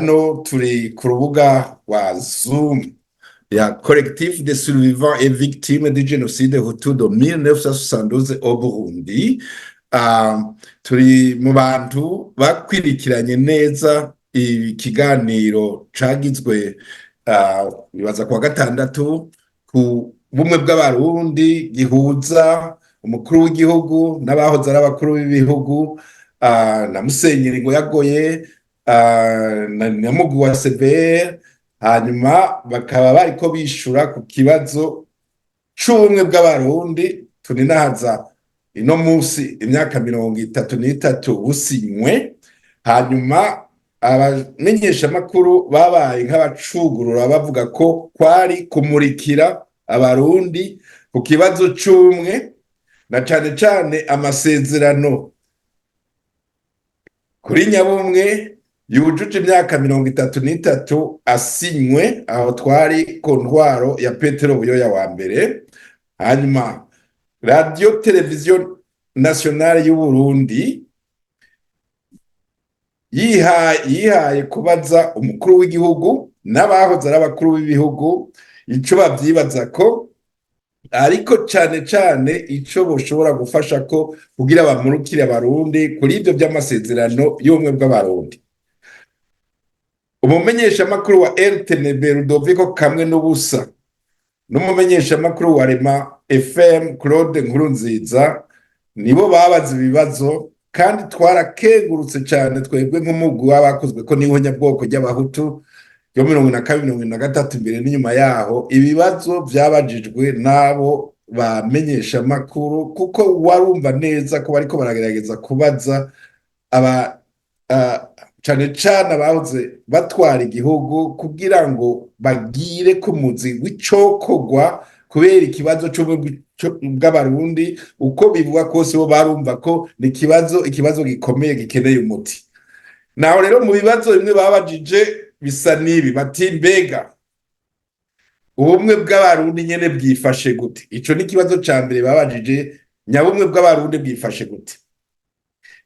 Hano turi ku rubuga rwa Zoom ya Collectif des survivants et victimes du génocide Hutu de 1972 au Burundi. Turi mu bantu bakwirikiranye neza ikiganiro cagizwe, bibaza kuwa gatandatu, ku bumwe bw'Abarundi, gihuza umukuru w'igihugu n'abahoze ari abakuru b'ibihugu, na Musenyeri Ngoyagoye, na mugwi wa CVR. Hanyuma bakaba bariko bishura ku kibazo c'ubumwe bw'Abarundi tuninahaza ino musi imyaka 33 businywe. Hanyuma abamenyeshamakuru babaye nk'abacugurura, bavuga ko kwari kumurikira Abarundi ku kibazo c'ubumwe, na cane cane amasezerano kuri nyabumwe yujuje imyaka 33 asinywe, aho twari ku ntwaro ya Petero Buyoya wa mbere. Hanyuma Radio Televiziyo Nationale y'u Burundi yihaye kubaza umukuru w'igihugu n'abahoze ari abakuru b'ibihugu ico bavyibaza ko, ariko cane cane ico boshobora gufasha ko kugira bamurukire Abarundi kuri ivyo vy'amasezerano y'ubumwe bw'Abarundi. Umumenyeshamakuru wa RTNB Rudoviko Kamwe n'Ubusa n'umumenyeshamakuru wa Rema FM Claude Nkurunziza nibo babaza ibibazo, kandi twarakengurutse cyane twebwe nk'umugwi w'abakozwe ko n'ihonyabwoko ry'Abahutu yo 42, 73, imbere n'inyuma yaho, ibibazo vyabajijwe n'abo bamenyeshamakuru, kuko warumva neza ko bariko baragerageza kubaza aba cane cane abahoze batwara igihugu kugira ngo bagire ku muzi w'icokorwa kubera ikibazo c'ubumwe bw'Abarundi. Uko bivugwa kose, bo barumva ko ni ikibazo gikomeye gikeneye umuti. Naho rero mu bibazo bimwe babajije bisa n'ibi, bati: "Mbega ubumwe bw'Abarundi nyene bwifashe gute?" Ico ni ikibazo ca mbere babajije: "Nyabumwe bw'Abarundi bwifashe gute?"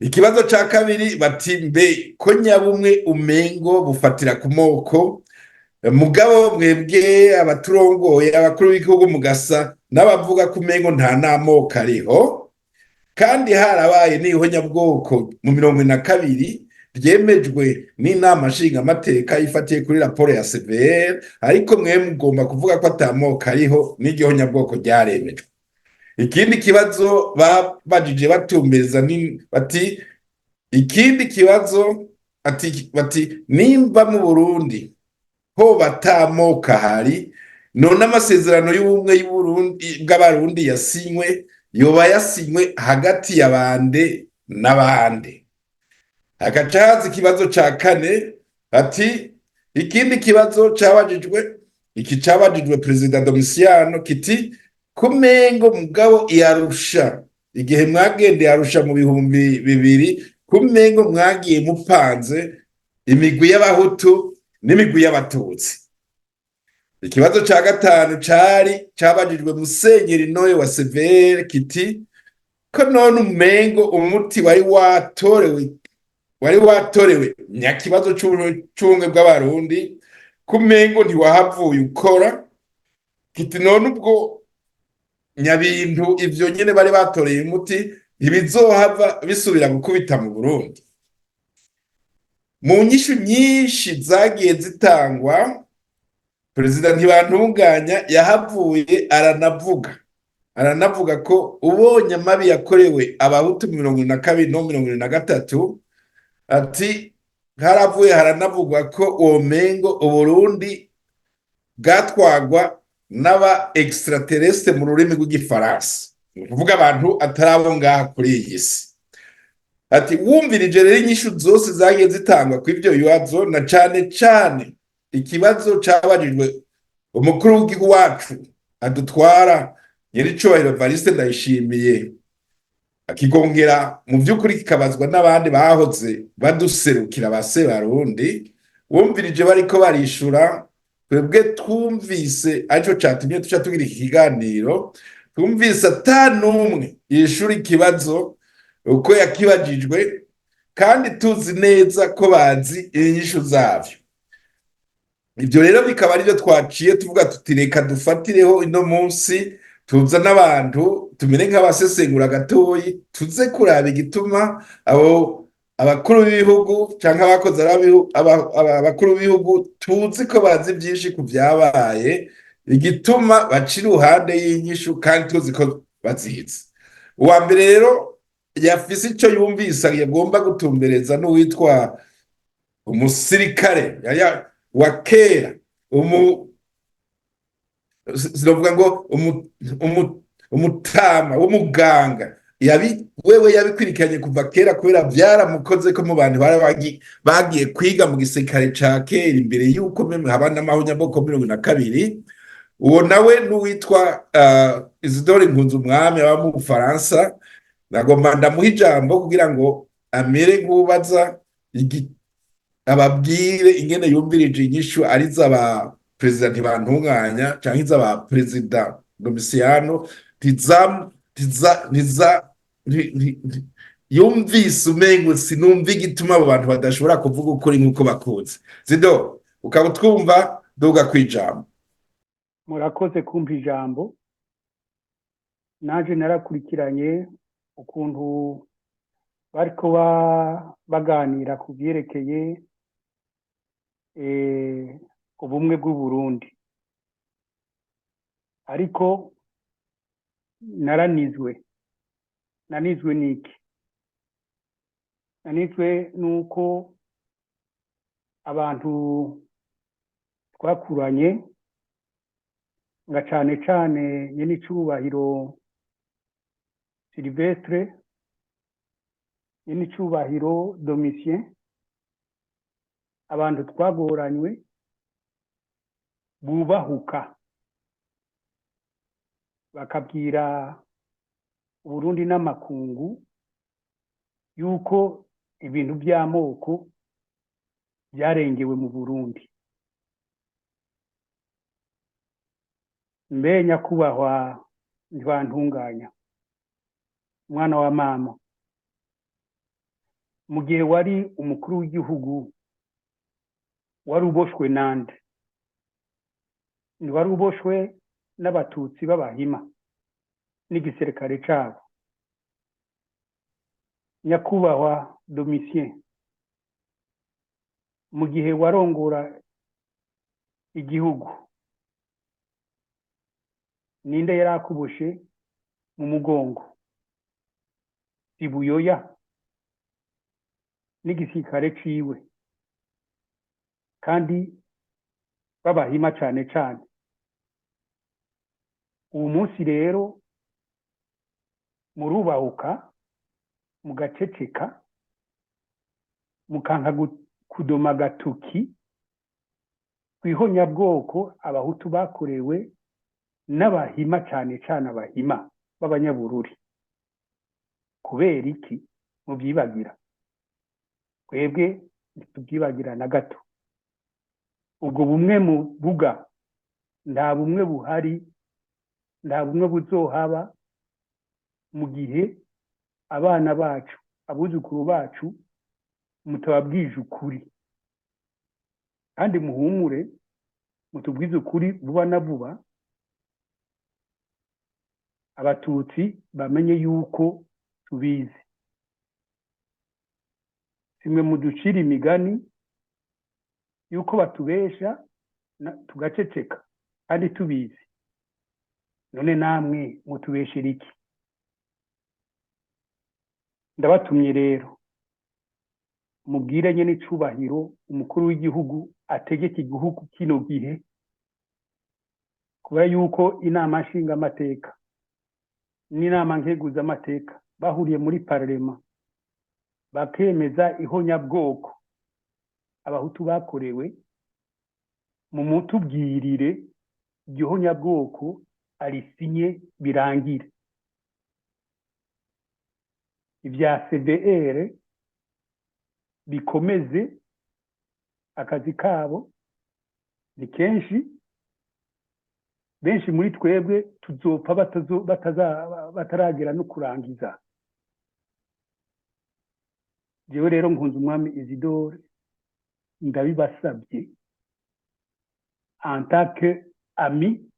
Ikibazo ca kabiri bati: "Mbe ko nyabumwe umengo bufatira ku moko, mugabo mwebwe abaturongoye, abakuru b'igihugu, mugasa n'abavuga ko umengo nta n'amoko ariho, kandi harabaye n'ihonyabwoko mu 42 ryemejwe n'Inama Nshingamateka ifatiye kuri raporo ya CVR, ariko mwe mugomba kuvuga ko atamoko ariho n'igihonyabwoko ryaremejwe?" Ikindi kibazo babajije batumbereza ni bati, ikindi kibazo ati, bati: "Nimba mu Burundi ho batamoko ahari, none amasezerano y'ubumwe y'Uburundi bw'Abarundi yasinywe yoba yasinywe hagati ya bande n'abande?" Hagaca haza ikibazo ca kane, ati ikindi kibazo cabajijwe, iki cabajijwe Perezida Domiciano, kiti: "Kumengo mugabo iyarusha, igihe mwagendeye Arusha mu 2000, kumengo mwagiye mupanze imigwi y'Abahutu n'imigwi y'Abatutsi?" Ikibazo ca gatanu cari cabajijwe Musenyeri Noye wa CVR, kiti: "Ko none umengo umuti wari watorewe nyakibazo c'ubumwe bw'Abarundi kumengo ntiwahavuye ukora?" Kiti: "None ubwo nyabintu ivyo nyene bari batoreye umuti ntibizohava bisubira gukubita mu Burundi?" Mu nyishu nyinshi zagiye zitangwa, Perezida Ntibantunganya yahavuye aranavuga ko ubonye amabi yakorewe Abahutu 42 no 73, ati haravuye haranavugwa ko uwo mengo Uburundi bwatwagwa n'aba extraterrestre mu rurimi rw'Igifaransa, ni ukuvuga abantu atari abo ngaha kuri iyi si. Ati wumvirije rero inyishu zose zagiye zitangwa ku ivyo bibazo, na cane cane ikibazo cabajijwe umukuru w'igihugu wacu adutwara, Nyiricubahiro Evariste Ndayishimiye, akigongera mu vy'ukuri kikabazwa n'abandi bahoze baduserukira ba Sebarundi, wumvirije bariko barishura, twebwe twumvise arico catumye tuca tugira iki kiganiro. Twumvise ata n'umwe yishura ikibazo uko yakibajijwe, kandi tuzi neza ko bazi inyishu zavyo. Ibyo rero bikaba aribyo twaciye tuvuga tuti: "Reka dufatireho ino munsi, tuza n'abantu tumere nk'abasesengura gatoyi, tuze kuraba igituma abo abakuru b'ibihugu canke abakoze abakuru b'ibihugu tuzi ko bazi byinshi ku vyabaye, igituma baca iruhande y'inyishu kandi tuzi ko bazizi." Uwa mbere rero yafise ico yumvise yagomba gutumbereza n'uwitwa umusirikare wa kera, sinovuga ngo umutama w'umuganga, wewe yabikurikiranye kuva kera kubera vyaramukoze ko mu bantu bari bagiye kwiga mu gisirikare ca kera imbere y'uko même haba n'amahonyabwoko 42. Uwo nawe n'uwitwa Isidore Nkunzumwami aba mu Bufaransa. Nagomba ndamuha ijambo kugira ngo amere nk'ubaza, ababwire ingene yumvirije inyishu ari iz'aba perezida Ntibantunganya canke iz'aba perezida Domisiyano. Yumvise umengo sinumva igituma abo bantu badashobora kuvuga ukuri nk'uko bakuzi. Zido, ukaba utwumva, duga kwijambo. Murakoze kumpa ijambo. Naje narakurikiranye ukuntu bariko baganira ku vyerekeye ubumwe bw'Uburundi, ariko naranizwe. Nanizwe n'iki? Nanizwe nuko abantu twakuranye, nga cane cane nyenicubahiro Sylvestre, nyenicubahiro Domitien, abantu twagoranywe bubahuka bakabwira Uburundi n'amakungu yuko ibintu by'amoko byarengewe mu Burundi. Mbe nyakubahwa Ntibantunganya, mwana wa mama, mu gihe wari umukuru w'igihugu wari uboshwe nande? Ntiwari uboshwe n'Abatutsi b'Abahima n'igisirikare cabo? Nyakubahwa Domitien, mu gihe warongora igihugu ninde yari akuboshe mu mugongo? Si Buyoya n'igisirikare ciwe kandi b'Abahima cane cane? Uwu munsi rero murubahuka mugaceceka, mukanka kudoma agatoki kw'ihonyabwoko Abahutu bakorewe n'Abahima, cane cane Abahima b'Abanyabururi. Kubera iki muvyibagira? Twebwe ntitubyibagira na gato. Ubwo bumwe muvuga, nta bumwe buhari, nta bumwe buzohaba mu gihe abana bacu, abuzukuru bacu mutababwije ukuri. Kandi muhumure, mutubwize ukuri vuba na vuba, Abatutsi bamenye yuko tubizi. Simwe muducira imigani yuko batubesha tugaceceka kandi tubizi. None namwe mutubeshera iki? Ndabatumye rero mubwire nyene icubahiro umukuru w'igihugu ategeka igihugu kino gihe, kubera yuko inama nshingamateka n'inama nkeguzamateka bahuriye muri parlement bakemeza ihonyabwoko Abahutu bakorewe, mumutubwirire iryo honyabwoko arisinye birangire. Ibya CVR bikomeze akazi kabo. Ni kenshi benshi muri twebwe tuzopfa bataragera no kurangiza. Jewe rero nkunze umwami Isidore, ndabibasabye. En tant que ami,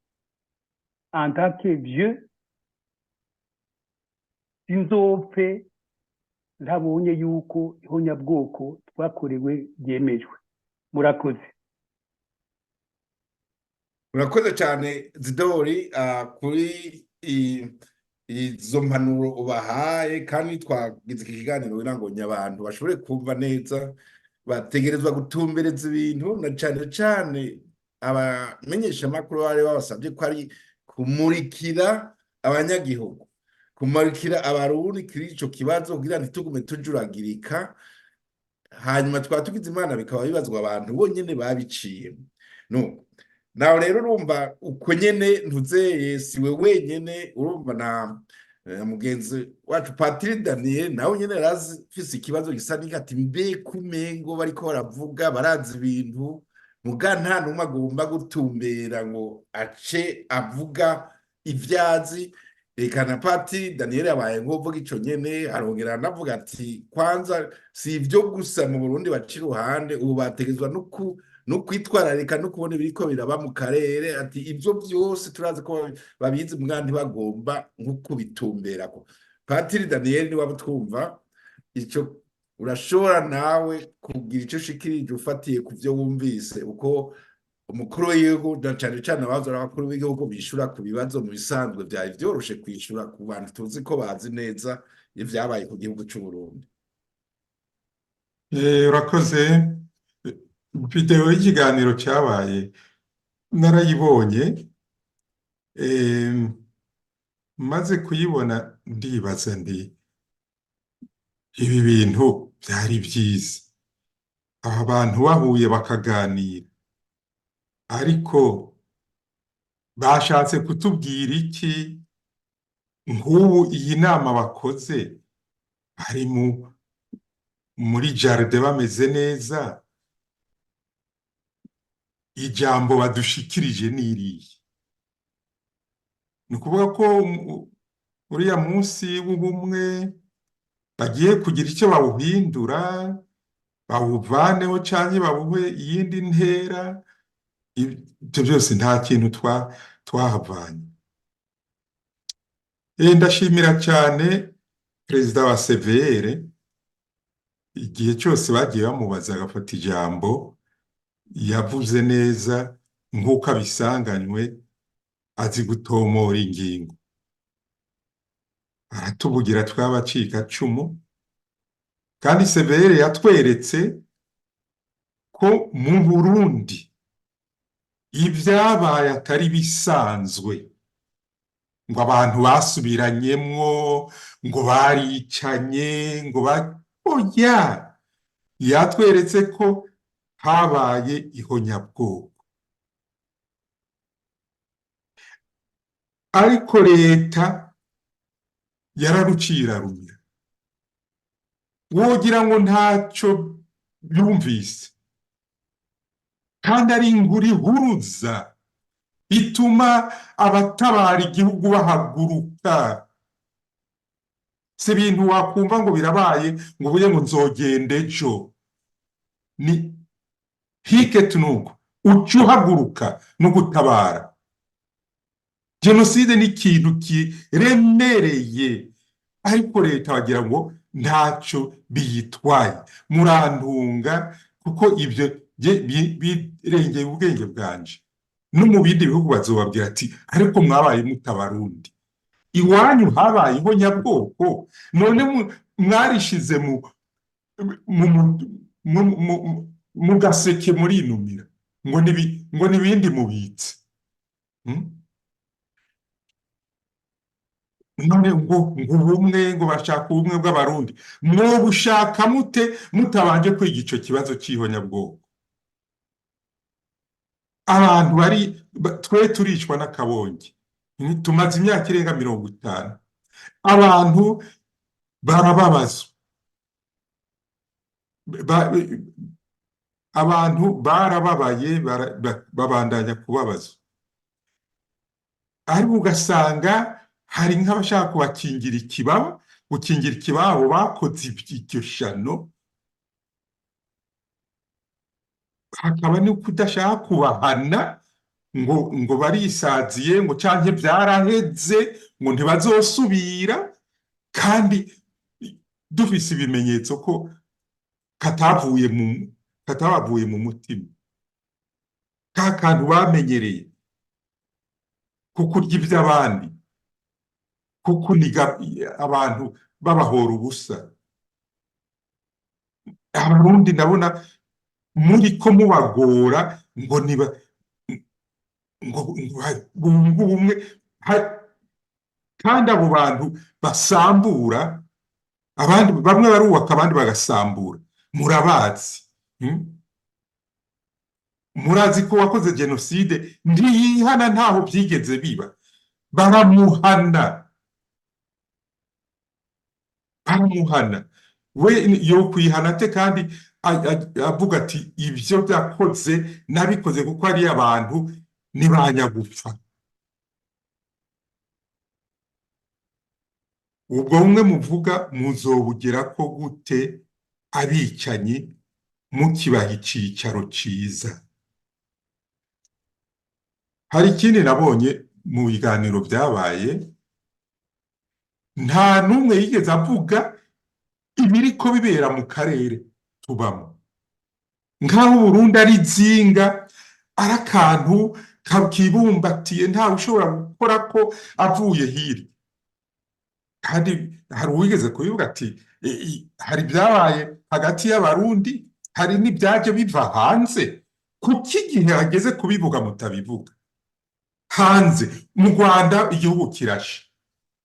en tant que vieux, sinzopfe ntabonye yuko ihonyabwoko twakorewe ryemejwe. Murakoze. Urakoze cyane, Zidori, kuri izo mpanuro ubahaye. Kandi twagize iki kiganiro kugira ngo nyabantu bashobore kumva neza bategerezwa gutumbereza ibintu, na cyane cyane abamenyeshamakuru bari babasabye ko ari kumurikira abanyagihugu, kumurikira Abarundi kuri ico kibazo, kugira ntitugume tujuragirika. Hanyuma twaba tugize Imana bikaba bibazwa abantu bonyene babiciyemo. No nawe rero urumva uko nyene ntuzeye, siwe wenyene. Urumva na mugenzi wacu Patiri Daniel nawe nyene yarazifise ikibazo gisa n'iki, ati: "Mbe kumengo bariko baravuga barazi ibintu, muga nta n'umwe agomba gutumbera ngo ace avuga ivyazi." Reka na Patiri Daniel yabaye nk'uvuga ico nyene, arongera anavuga ati: "Kwanza si ivyo gusa mu Burundi baca iruhande, ubu bategezwa no kwitwararika no kubona ibiriko biraba mu karere." Ati: "Ivyo vyose turazi ko babizi, muga ntibagomba nko kubitumberako." Patiri Daniel, niwaba utwumva, ico urashobora nawe kugira ico ushikirije ufatiye ku vyo wumvise, uko umukuru w'igihugu, na cane cane abaza abakuru b'igihugu bishura ku bibazo. Mu bisanzwe vyari vyoroshe kwishura ku bantu tuzi ko bazi neza ivyabaye ku gihugu c'u Burundi. Urakoze. Videwo y'ikiganiro cyabaye narayibonye. Maze kuyibona ndibaza ndi ibi bintu byari byiza, aba bantu bahuye bakaganira, ariko bashatse kutubwira iki? Nk'ubu iyi nama bakoze bari muri jardin bameze neza, ijambo badushikirije ni irihe? Ni ukuvuga ko uriya munsi w'ubumwe bagiye kugira icyo bawuhindura, bawuvaneho canke bawuhe iyindi ntera. Ibyo byose nta kintu twahavanye. Ndashimira cyane perezida wa CVR. Igihe cyose bagiye bamubaza agafata ijambo, yavuze neza nk'uko abisanganywe, azi gutomora ingingo, aratubugira tw'abacikacumu. Kandi CVR yatweretse ko mu Burundi ibyabaye atari bisanzwe, ngo abantu basubiranyemwo, ngo baricanye, ngo ba oya. Yatweretse ko habaye ihonyabwoko, ariko leta yararuciye irarumira, wogira ngo ntacyo yumvise, kandi ari inkuru ihuruza ituma abatabara igihugu bahaguruka. Si ibintu wakumva ngo birabaye ngo uvuge ngo nzogenda ejo. Ni hike tunuko uca uhaguruka no gutabara. Jenoside ni ikintu kiremereye, ariko leta wagira ngo ntacyo biyitwaye. Murantunga, kuko ibyo birengeye ubwenge bwanje. No mu bindi bihugu bazobabwira ati: "Ariko mwabaye mutabarundi, iwanyu habayeho nyabwoko, none mwarishize mu gaseke murinumira ngo nibindi mubitse." None ngo ubumwe, ngo bashaka ubumwe bw'Abarundi, mwobushaka mute mutabanje kwiga ico kibazo c'ihonyabwoko? Abantu bari twe turicwa n'akabonge, tumaze imyaka irenga 50, abantu barababazwa. Abantu barababaye, babandanya kubabazwa, ariko ugasanga hari nk'abashaka kubakingira ikibaba, gukingira ikibabo bakoze iryo shano, hakaba no kudashaka kubahana. ngo barisaziye, ngo canke vyaraheze, ngo ntibazosubira, kandi dufise ibimenyetso ko katabavuye mu mutima, ka kantu bamenyereye ko kurya iby'abandi, ko kuniga abantu babahora ubusa. Abarundi ndabona muri ko mubagora ngo niba ngo bunge ubumwe, kandi abo bantu basambura abandi, bamwe barubaka abandi bagasambura, murabazi, Murazi ko wakoze jenoside ntiyihana, ntaho byigeze biba, baramuhana, baramuhana. We yo kwihana ate kandi avuga ati ibyo byakoze nabikoze kuko ari abantu nibanyagupfa? Ubwo bumwe muvuga muzobugera ko gute abicanyi mukibaha icicaro ciza? Hari ikindi nabonye mu biganiro byabaye, nta n'umwe yigeze avuga ibiriko bibera mu karere tubamo, nk'aho Burundi ari izinga, ari akantu kibumbatiye, ntawe ushobora gukora ko avuye hirya. Kandi hari uwigeze kubivuga ati hari ibyabaye hagati y'Abarundi, hari n'ibyaje biva hanze. Kuki igihe hageze kubivuga mutabivuga? Hanze mu Rwanda igihugu kirasha,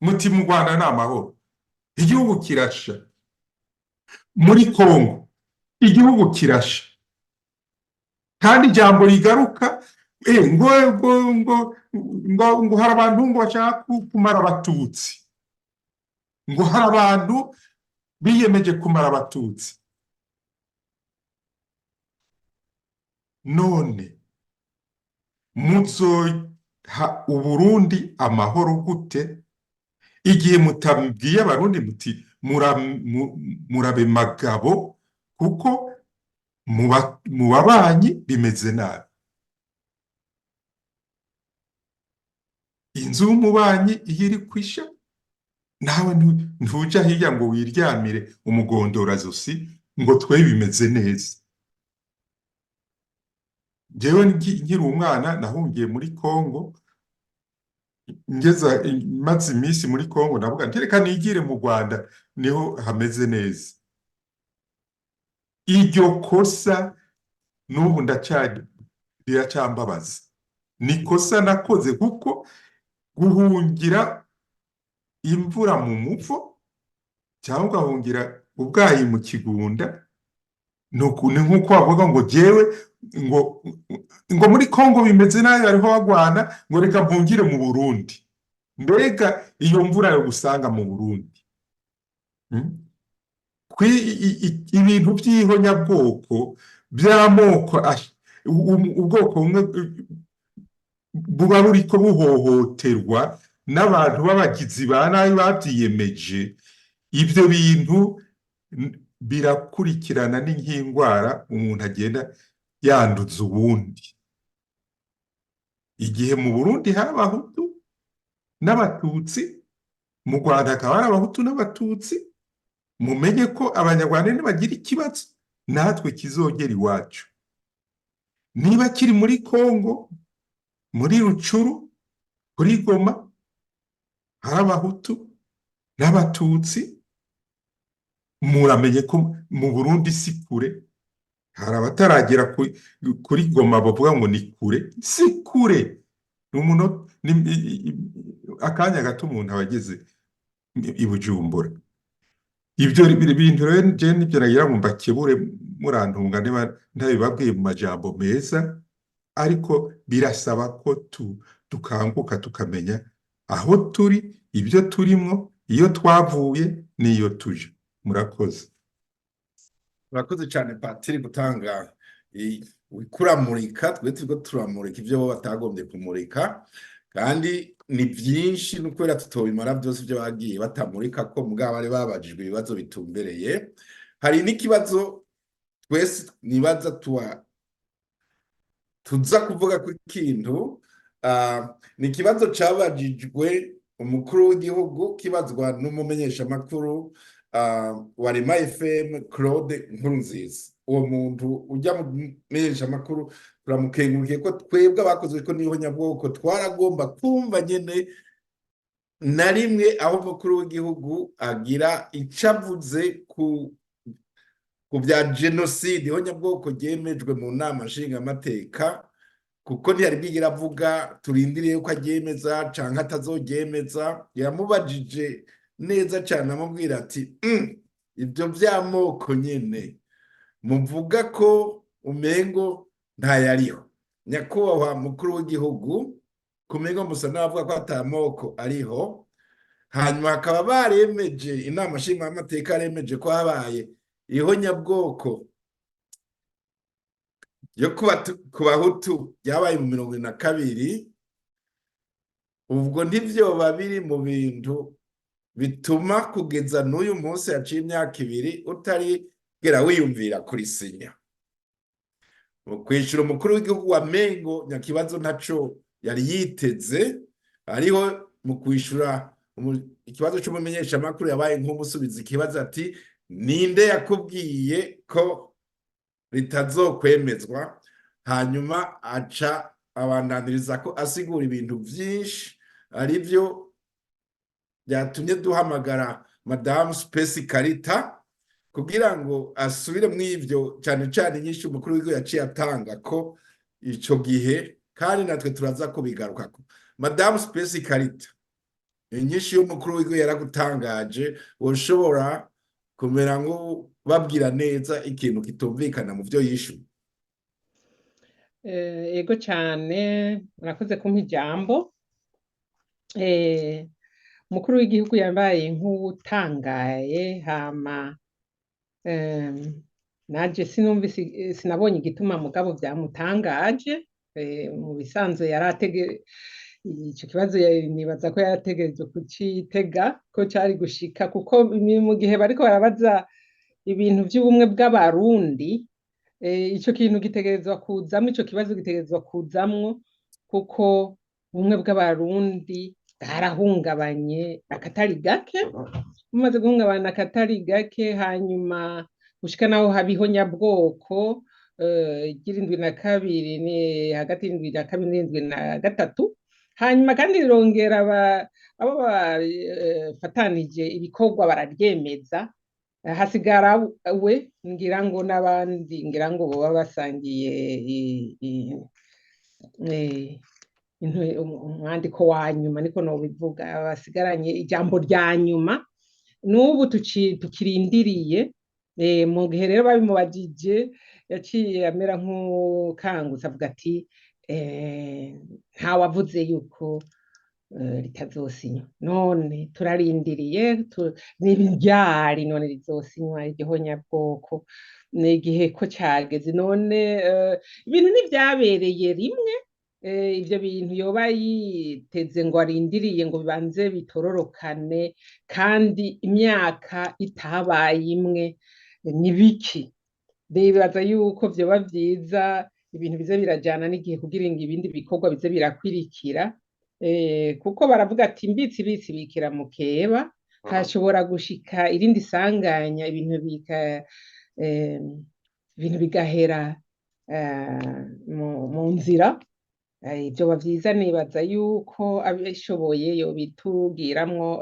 muti mu Rwanda ni amahoro, igihugu kirasha. Muri Kongo igihugu kirasha, kandi ijambo rigaruka ngo ngo ngo ngo ngo hari abantu ngo bashaka kumara Abatutsi, ngo hari abantu biyemeje kumara Abatutsi. None muzoha Uburundi amahoro gute igihe mutabwiye Abarundi muti murabe magabo, kuko mu babanyi bimeze nabi? Inzu y'umubanyi iyo iri kwisha, nawe ntuja hirya ngo wiryamire umugondorazosi ngo twe bimeze neza. Njyewe nkiri umwana nahungiye muri Kongo, ngeza maze iminsi muri Kongo ndavuga nti reka nigire mu Rwanda niho hameze neza. Iryo kosa n'ubu riracambabaza, ni kosa nakoze, kuko guhungira imvura mu muvo cyangwa ugahungira ubwayi mu kigunda ni nk'uko bavuga ngo jyewe ngo muri Kongo bimeze nabi, bariho bagwana, ngo reka mpungire mu Burundi. Mbega iyo mvura yo gusanga mu Burundi? Ibintu by'ihonyabwoko by'amoko, ubwoko bumwe buba buriko buhohoterwa n'abantu b'abagizi ba nabi babyiyemeje, ibyo bintu birakurikirana, ni nk'indwara umuntu agenda yanduza ubundi. Igihe mu Burundi hari Abahutu n'Abatutsi, mu Rwanda hakaba hari Abahutu n'Abatutsi, mumenye ko Abanyarwanda nibagira ikibazo natwe kizogera iwacu. Niba kiri muri Kongo, muri Rucuru, kuri Goma, hari Abahutu n'Abatutsi, muramenye ko mu Burundi si kure. Hari abataragera kuri Goma bavuga ngo ni kure, si kure, ni akanya gato umuntu aba ageze i Bujumbura. Ibyo bintu rero je nibyo nagira ngo mbakebure, murantunga niba ntabibabwiye mu majambo meza, ariko birasaba ko dukanguka tukamenya aho turi, ibyo turimwo, iyo twavuye n'iyo tuje. Murakoze. Murakoze cyane Patiri gutanga kuramurika, twe turiko turamurika ibyo bo batagombye kumurika, kandi ni byinshi, no kubera tutobimara byose ibyo bagiye batamurika ko mugabo bari babajijwe ibibazo bitumbereye. Hari n'ikibazo twese nibaza tuwa Tuza kuvuga ku kintu, ni ikibazo cabajijwe umukuru w'igihugu, kibazwa n'umumenyeshamakuru wa Rema FM, Claude Nkurunziza. Uwo muntu ujya mu menyeshamakuru turamukengurukiye, ko twebwe abakozwe ko n'ihonyabwoko twaragomba kumva nyene na rimwe aho umukuru w'igihugu agira ico avuze ku bya jenoside, ihonyabwoko ryemejwe mu nama nshingamateka, kuko ntiyari bwigera avuga. Turindiriye ko aryemeza canke atazoryemeza. Yamubajije neza cane, amubwira ati: Ibyo vy'amoko nyene muvuga ko umengo ntayariho, nyakubahwa mukuru w'igihugu, kumengo musa n'abavuga ko ata moko ariho, hanyuma hakaba baremeje, inama nshingamateka yaremeje ko habaye ihonyabwoko yo ku Bahutu ryabaye mu 72, ubwo ntivyoba biri mu bintu bituma kugeza n'uyu munsi haciye imyaka 2 utarigera wiyumvira kurisinya?" Mu kwishura, umukuru w'igihugu wa mengo nyakibazo ntaco yari yiteze. Ariho mu kwishura ikibazo c'umumenyeshamakuru yabaye nk'umusubiza ikibazo ati: "Ninde yakubwiye ko ritazokwemezwa?" Hanyuma aca abandaniriza ko asigura ibintu vyinshi, arivyo byatumye duhamagara Madamu Space Karita kugira ngo asubire mu ivyo, cyane cyane inyinshi umukuru w'igihugu yaciye atanga ko ico gihe, kandi natwe turaza kubigarukako. Madamu Space Karita, inyinshi y'umukuru w'igihugu yaragutangaje? Woshobora kumera ngo babwira neza ikintu kitumvikana mu byo yishuye? Ego cyane, murakoze kumpa ijambo. Umukuru w'igihugu yabaye nk'uwutangaye, hama naje sinumvise, sinabonye igituma, mugabo byamutangaje. Mu bisanzwe yari atege ico kibazo, nibaza ko yarategerejwe kucitega ko cari gushika, kuko mu gihe bariko barabaza ibintu vy'ubumwe bw'Abarundi, ico kintu gitegerezwa kuzamwo, ico kibazo gitegerezwa kuzamwo, kuko ubumwe bw'Abarundi bwarahungabanye akatari gake, bumaze guhungabana akatari gake, hanyuma gushika naho haba ihonyabwoko ry'72, ni hagati y'72 n'73. Hanyuma kandi rirongera abo bafatanije ibikorwa bararyemeza, hasigara we ngira ngo n'abandi, ngira ngo boba basangiye umwandiko wa nyuma, niko nobivuga, basigaranye ijambo rya nyuma n'ubu tukirindiriye. Mu gihe rero babimubajije, yaciye amera nk'ukangutse, avuga ati: "Ntawavuze yuko ritazosinywa, none turarindiriye ni ryari none rizosinywa igihonyabwoko? Ni igihe ko cageze none?" Ibintu ntivyabereye rimwe. Ivyo bintu yoba yiteze ngo arindiriye ngo bibanze bitororokane, kandi imyaka itabaye imwe, ni biki? Nibaza yuko vyoba vyiza ibintu bize birajana n'igihe, kugira ngo ibindi bikorwa bize birakwirikira, kuko baravuga ati: "Imbitsi ibitsi ibikira mukeba." Hashobora gushika irindi sanganya, ibintu bigahera mu nzira. Vyoba vyiza, nibaza yuko abishoboye yobitugiramwo,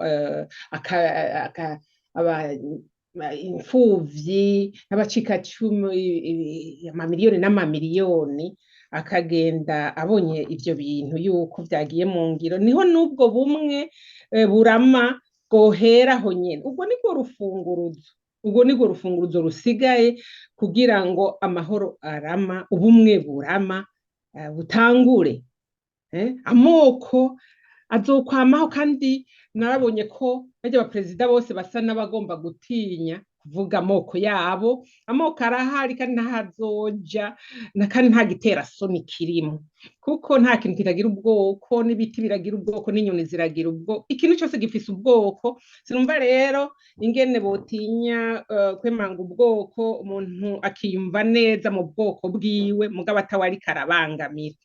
imfuvyi n'abacikacumu, amamiliyoni n'amamiliyoni, akagenda abonye ivyo bintu yuko vyagiye mu ngiro, niho n'ubwo bumwe burama bwoheraho nyene. Ubwo nirwo rufunguruzo, ubwo nirwo rufunguruzo rusigaye kugira ngo amahoro arama, ubumwe burama, butangure. Amoko azokwamaho, kandi narabonye ko barya abaperezida bose basa n'abagomba gutinya. Kuvuga amoko yabo, amoko arahari kandi ntahazoja, kandi nta gitera soni kirimo, kuko nta kintu kitagira ubwoko, n'ibiti biragira ubwoko, n'inyoni ziragira ubwoko, ikintu cyose gifise ubwoko. Sinumva rero ingene botinya kwemanga ubwoko, umuntu akiyumva neza mu bwoko bwiwe, mugabo atawe ariko arabangamira.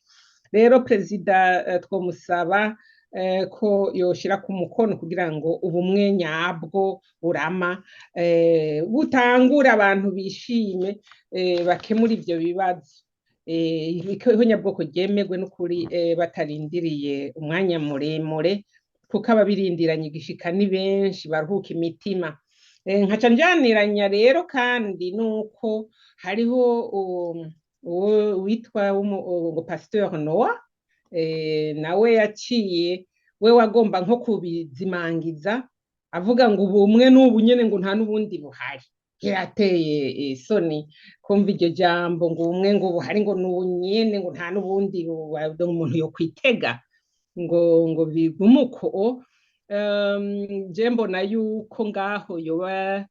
Rero perezida twomusaba ko yoshira ku mukono kugira ngo ubumwe nyabwo burama, butangure, abantu bishime, bakemura ivyo bibazo, ihonyabwoko ryemerwe n'ukuri, batarindiriye umwanya muremure, kuko ababirindiranye igishika ni benshi, baruhuka imitima. Nkaca njaniranya rero kandi nuko hariho uwo witwa ngo Pasteur Noah, nawe yaciye we wagomba nko kubizimangiza, avuga ngo ubumwe n'ubu nyene, ngo nta n'ubundi buhari. Birateye isoni kumva iryo jambo ngo ubumwe ngo buhari, ngo n'ubu nyene, ngo nta n'ubundi umuntu yokwitega, ngo bigume uko. Je mbona yuko ngaho yoba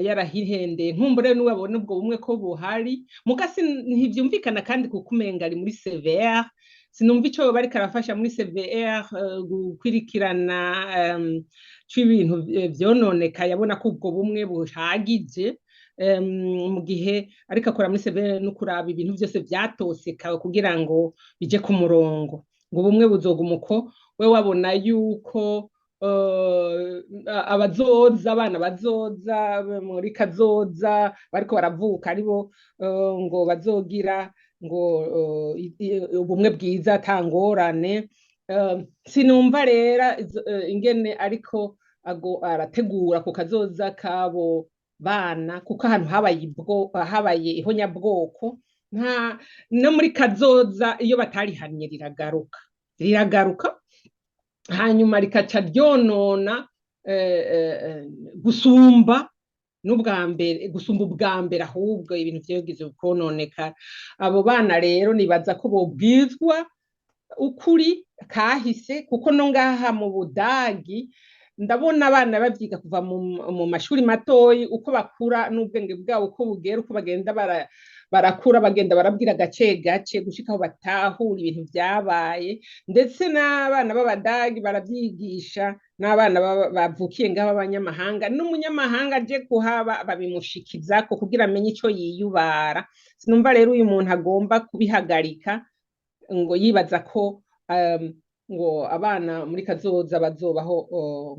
yarahihendeye, nkumbure n'uwo abona ubwo bumwe ko buhari, muga ntivyumvikana kandi, kuko umenga ari muri CVR. Sinumva ico yoba ariko arafasha muri CVR, gukwirikirana c'ibintu vyononekaye, abona ko ubwo bumwe buhagije, mu gihe ariko akora muri CVR no kuraba ibintu vyose vyatosekawe kugira ngo bije ku murongo, ngo ubumwe buzoguma uko. We wabona yuko abazoza, abana bazoza muri kazoza bariko baravuka, aribo ngo bazogira ngo ubumwe bwiza ata ngorane. Sinumva rero ingene ariko ago arategura ku kazoza k'abo bana, kuko ahantu habaye ihonyabwoko, nta no muri kazoza iyo batarihanye riragaruka, riragaruka, hanyuma rikaca ryonona gusumba n'ubwa mbere, gusumba ubwa mbere ahubwo ibintu vyogize kononekara. Abo bana rero nibaza ko bobwizwa ukuri kahise, kuko no ngaha mu Budagi ndabona abana bavyiga kuva mu mashuri matoyi, uko bakura n'ubwenge bwabo uko bugera, uko bagenda barakura, bagenda barabwira gace gace gushika aho batahura ibintu vyabaye. Ndetse n'abana b'Abadagi baravyigisha, n'abana bavukiye ngaho b'abanyamahanga, n'umunyamahanga aje kuhaba babimushikizako kugira amenye ico yiyubara. Sinumva rero uyu muntu agomba kubihagarika ngo yibaza ko ngo abana muri kazoza bazobaho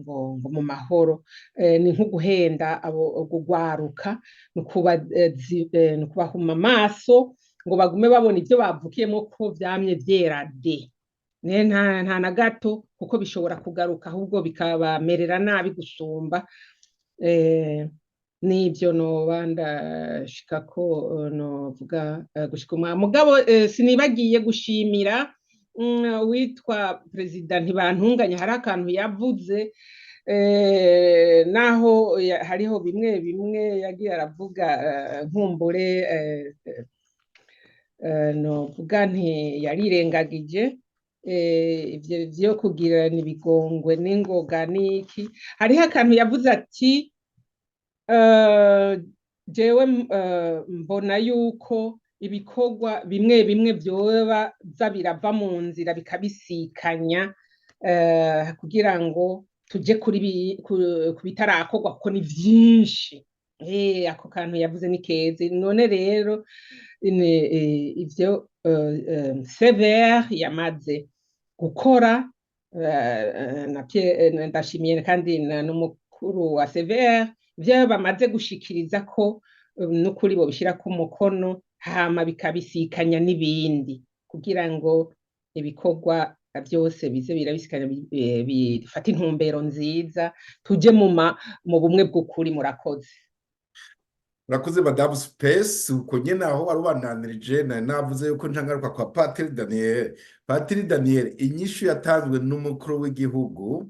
ngo mu mahoro. Ni nko guhenda abo gugwaruka, ni ukubahuma amaso ngo bagume babona ivyo bavukiyemo ko vyamye vyera de. Nta na gato, kuko bishobora kugaruka ahubwo bikabamerera nabi gusumba. N'ibyo noba ndashika ko novuga gushika umwa mugabo, sinibagiye gushimira witwa perezida Ntibantunganya. Hari akantu yavuze, naho hariho bimwe bimwe yagiye aravuga, nkumbure novuga nti yarirengagije ivyo vyo kugirana ibigongwe n'ingoga n'iki. Hariho akantu yavuze ati: "Jewe mbona yuko ibikorwa bimwe bimwe vyoba za birava mu nzira bikabisikanya, kugira ngo tuje ku bitarakorwa, kuko ni vyinshi." Ako kantu yavuze ni keza. None rero ivyo CVR yamaze gukora, ndashimiye kandi n'umukuru wa CVR, ivyo bamaze gushikiriza ko n'ukuri bobishirako umukono, hama bikabisikanya n'ibindi, kugira ngo ibikorwa byose bize birabisikanya, bifate intumbero nziza, tuje mu bumwe bw'ukuri. Murakoze. Urakoze, Madamu Space. Uko nyene aho wari ubandanirije, nari navuze yuko ncangaruka kwa Patiri Daniel. Patiri Daniel, inyishu yatanzwe n'umukuru w'igihugu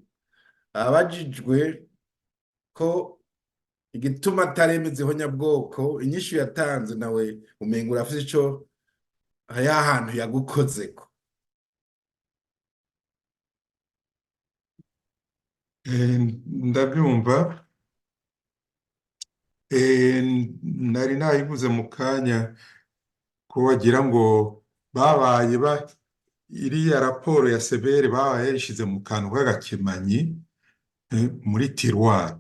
abajijwe ko igituma ataremeza ihonyabwoko, inyishu yatanze nawe umenga urafise ico hariho ahantu yagukozeko. Ndabyumva. Nari nabivuze mu kanya ko wagira ngo babaye ba iriya raporo ya CVR babaye yayishize mu kantu k'agakemanyi, muri tiroir,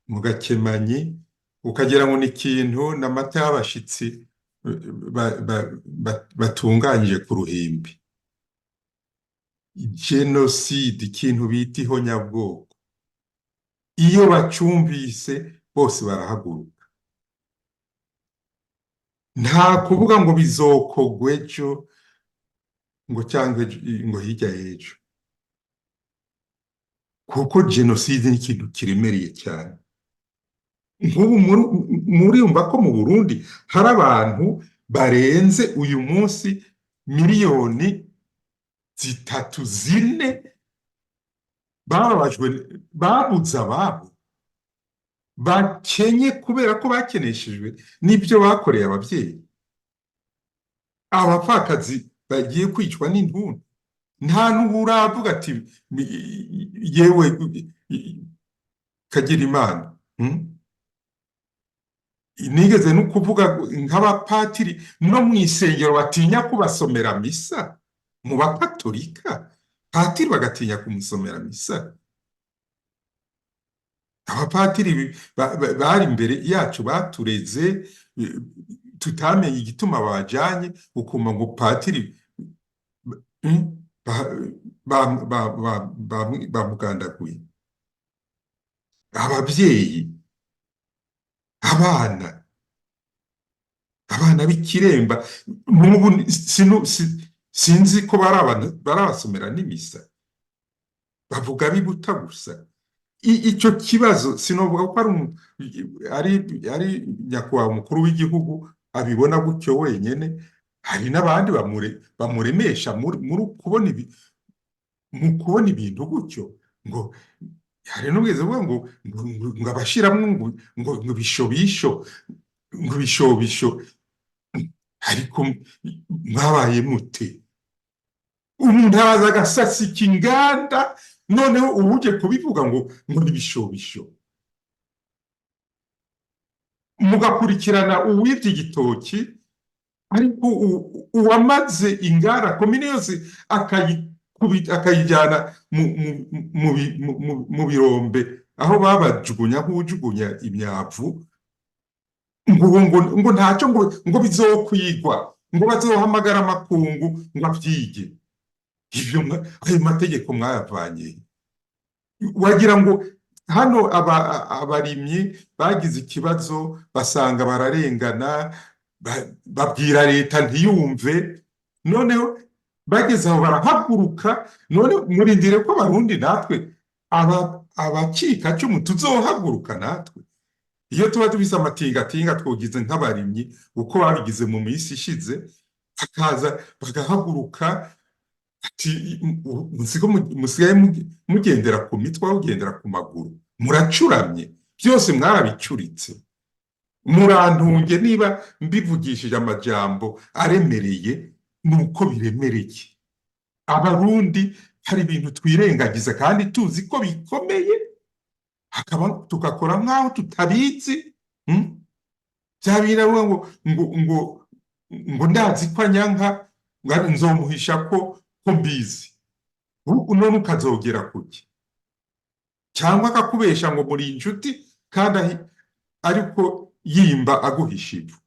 mu gakemanyi, ukagira ngo ni ikintu n'amata y'abashitsi batunganyije ku ruhimbi. Jenoside, ikintu bita ihonyabwoko, iyo bacumvise bose barahaguruka. Nta kuvuga ngo bizokogwa ejo, ngo cyangwa ngo hirya y'ejo, kuko jenoside ni ikintu kiremereye cyane. Nk'ubu murumva ko mu Burundi hari abantu barenze uyu munsi miliyoni 3, 4 bababajwe, babuze ababo, bakenye kubera ko bakeneshejwe n'ibyo bakoreye ababyeyi, abapfakazi bagiye kwicwa n'intuntu. Nta n'uwuravuga ati: "Yewe kagira Imana." Nigeze no kuvuga nk'abapatiri no mu isengero batinya kubasomera misa, mu bakatolika patiri bagatinya kumusomera misa. Abapatiri bari imbere yacu batureze, tutamenye igituma bajanye, ukumva ngo patiri bamugandaguye. Ababyeyi, abana b'ikiremba, n'ubu sinzi ko barabasomera n'imisa, bavuga bibuta gusa. Icyo kibazo sinovuga ko ari nyakubahwa umukuru w'igihugu abibona gutyo wenyene, hari n'abandi bamuremesha muri kubona ibi, mu kubona ibintu gutyo. Ngo hari n'ubwiza buvuga ngo abashiramwo ngo ibishobisho, ngo ibishobisho. Ariko mwabaye mute? Umuntu araza agasasika inganda, noneho uba kubivuga ngo ni ibishobisho, mugakurikirana uwibye igitoki, ariko uwamaze inganda komine yose akayijyana mu birombe aho babajugunya nk'ujugunya imyavu, ngo ntacyo, ngo bizokwigwa, ngo bazohamagara amakungu ngo abyige. Ibyo ayo mategeko mwayavanye? Wagira ngo hano abarimyi bagize ikibazo, basanga bararengana, babwira leta ntiyumve, noneho bageze aho barahaguruka. None murindire ko Abarundi natwe abacikacumu tuzohaguruka natwe? Iyo tuba dufise amatingatinga, twogize nk'abarimyi uko babigize mu minsi ishize, bakaza bagahaguruka ati: "Musigaye mugendera ku mitwe aho kugendera ku maguru, muracuramye, byose mwarabicuritse." Murantunge niba mbivugishije amajambo aremereye, ni uko biremereye. Abarundi hari ibintu twirengagiza kandi tuzi ko bikomeye, hakaba tugakora nk'aho tutabizi. Bya biravuga ngo ndazi ko anyanka, ngo nzomuhisha ko mbizi. None ukazogera kuki? Cyangwa akakubesha ngo muri inshuti, kandi ariko yimba aguhisha ivu.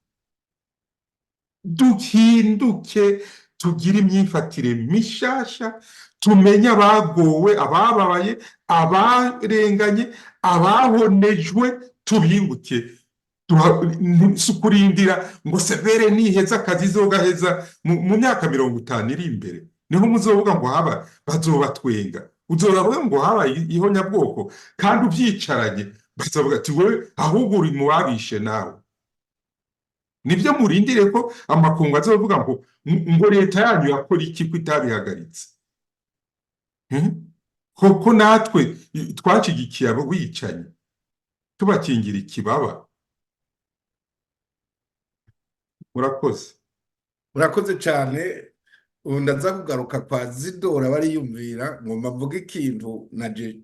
Duhinduke, tugire imyifatire mishasha, tumenye abagowe, abababaye, abarenganye, abahonejwe, tubibuke. Si ukurindira ngo CVR niheza akazi izogaheza mu myaka 50 iri imbere, niho muzovuga ngo haba bazobatwenga. Uzoravuga ngo habaye ihonyabwoko kandi ubyicaranye, bazovuga ati: "Wewe ahubwo uri mu babishe nawe." Nibyo, murindire ko amakungu azovuga ngo leta yanyu yakora iki ko itabihagaritse? Koko natwe twashigikiye abo bicanyi, tubakingira ikibaba. Murakoze. Murakoze cyane. Ubu ndaza kugaruka kwa Zidora bariyumvira ngo mbavuge ikintu naje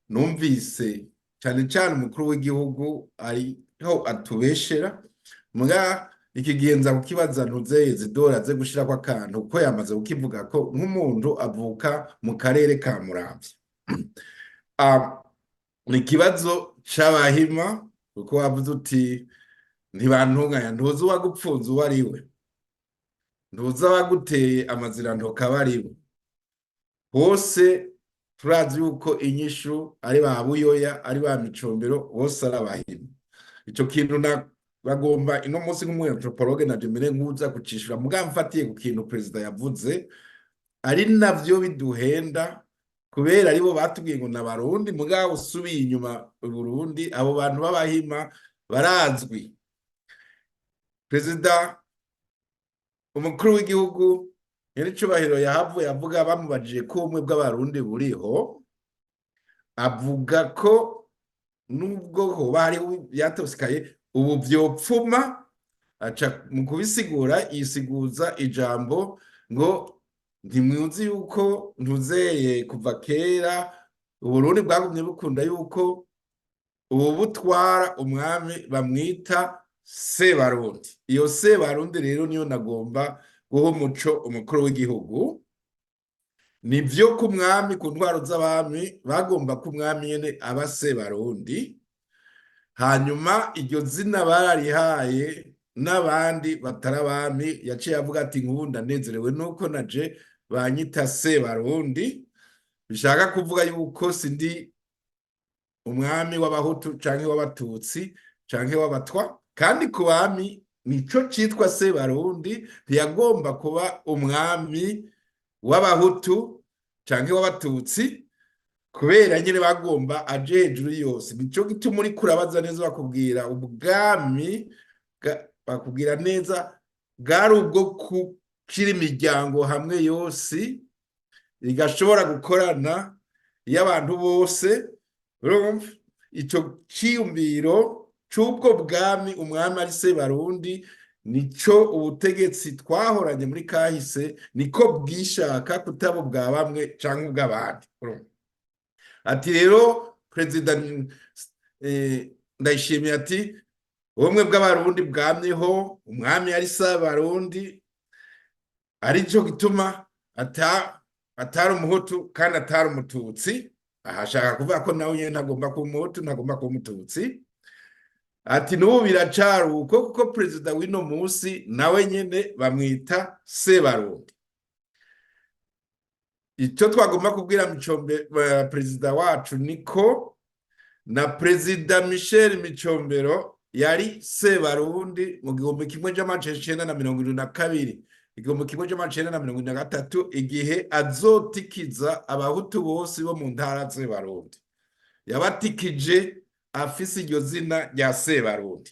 numvise cyane cyane umukuru w'igihugu ari Hariho atubeshera mbwa iki gihe nza kukibaza ntuzeye zidora aze gushirako akantu, kuko yamaze kukivuga ko nk'umuntu avuka mu karere ka Muramvya. Ni ikibazo c'Abahima, kuko wavuze uti ntibantunganya, ntuzi uwagupfunze uwo ari we, ntuzi abaguteye amazirantoke abo ari bo. Bose turazi yuko inyishu ari ba Buyoya, ari ba Micombero, bose ari Abahima. Ico kintu na bagomba ino munsi nk'umu naje mbere nkuza kucishura, muga mfatiye ku kintu perezida yavuze, ari navyo biduhenda, kubera aribo batubwiye ngo n'Abarundi. Mugabo usubiye inyuma i Burundi, abo bantu b'Abahima barazwi. Perezida, umukuru w'igihugu nyiricubahiro, yahavuye avuga, bamubajije ko ubumwe bw'Abarundi buriho, avuga ko nubwo hoba hariho byatosikaye ubu vyopfuma, aca mu kubisigura yisiguza ijambo ngo ntimwuzi yuko ntuzeye kuva kera Uburundi bwagumye bukunda yuko ubu butwara umwami bamwita Sebarundi. Iyo Sebarundi rero niyo nagomba guha umuco umukuru w'igihugu. Nivyo ko umwami, ku ntwaro z'abami, bagomba ko umwami nyene aba Sebarundi. Hanyuma iryo zina bararihaye n'abandi batari abami. Yaciye avuga ati: "Nk'ubu ndanezerewe nuko naje banyita Sebarundi, bishaka kuvuga yuko sindi umwami w'Abahutu canke w'Abatutsi canke w'Abatwa." Kandi ku bami nico citwa Sebarundi, ntiyagomba kuba umwami w'Abahutu canke w'Abatutsi, kubera nyine bagomba aje hejuru yose. Nico gituma uriko urabaza neza, bakubwira ubwami, bakubwira neza bwari ubwo gushira imiryango hamwe yose igashobora gukorana y'abantu bose. Urumva ico ciyumviro c'ubwo bwami, umwami ari Sebarundi, nico ubutegetsi twahoranye muri kahise niko bwishaka, kutaba ubwa bamwe canke ubw'abandi. Urumva? Ati rero perezida Ndayishimiye ati ubumwe bw'Abarundi bwamyeho, umwami yari Sebarundi, arico gituma atari Umuhutu kandi atari Umututsi. Aha ashaka kuvuga ko nawe nyene ntagomba kuba Umuhutu, ntagomba kuba Umututsi. Ati n'ubu biracari uko, kuko perezida w'ino munsi nawe nyene bamwita Sebarundi. Icyo twagomba kubwira Micombe, perezida wacu, niko na perezida Michel Micombero yari Sebarundi mu 1972, 1973, igihe azotikiza Abahutu bose bo mu ntara Sebarundi. Yabatikije afise iryo zina rya Sebarundi.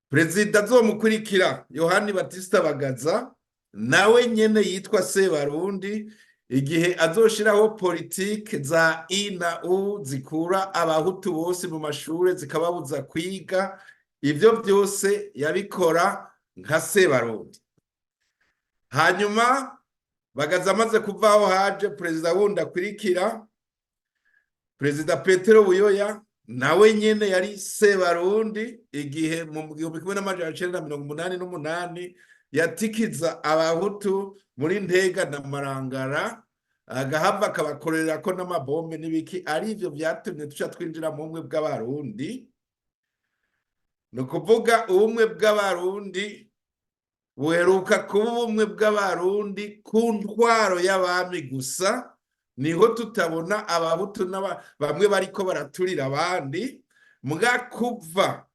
Perezida azomukurikira, Yohani Batista Bagaza, nawe nyene yitwa Sebarundi igihe azoshiraho politike za I na U zikura Abahutu bose mu mashure, zikababuza kwiga. Ivyo byose yabikora nka Sebarundi. Hanyuma Bagaza amaze kuvaho, haje perezida wundi akurikira, perezida Petero Buyoya, nawe nyene yari Sebarundi igihe mu 1988 yatikiza Abahutu muri Ntega na Marangara, agahava akabakorera ko n'amabombe n'ibiki, ari ivyo vyatumye tuca twinjira mu bumwe bw'Abarundi. Ni ukuvuga ubumwe bw'Abarundi buheruka kuba ubumwe bw'Abarundi ku ntwaro y'abami gusa, niho tutabona Abahutu bamwe bariko baraturira abandi. Mbwa kuva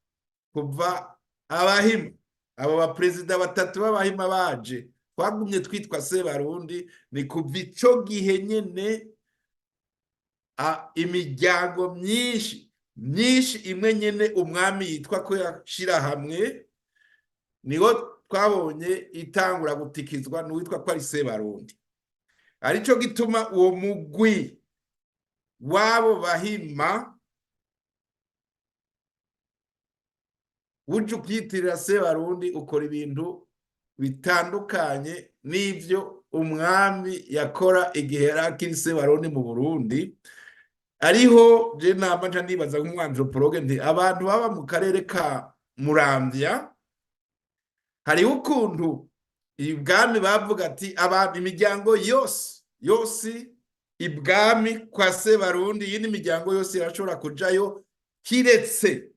Abahima, abo baperezida batatu b'Abahima baje, twagumye twitwa Sebarundi. Ni kuva ico gihe nyene imiryango myinshi myinshi imwe nyene umwami yitwa ko yashira hamwe, niho twabonye itangura gutikizwa n'uwitwa ko ari Sebarundi. Arico gituma uwo mugwi w'abo Bahima uje ukiyitirira Sebarundi ukora ibintu bitandukanye n'ivyo umwami yakora igihe yari akiri Sebarundi mu Burundi. Ariho je nama nca nibaza nk'umwanthropologue nti abantu baba mu karere ka Muramvya, hariho ukuntu ibwami bavuga ati abantu, imiryango yose yose ibwami kwa Sebarundi, iyindi miryango yose irashobora kujayo, kiretse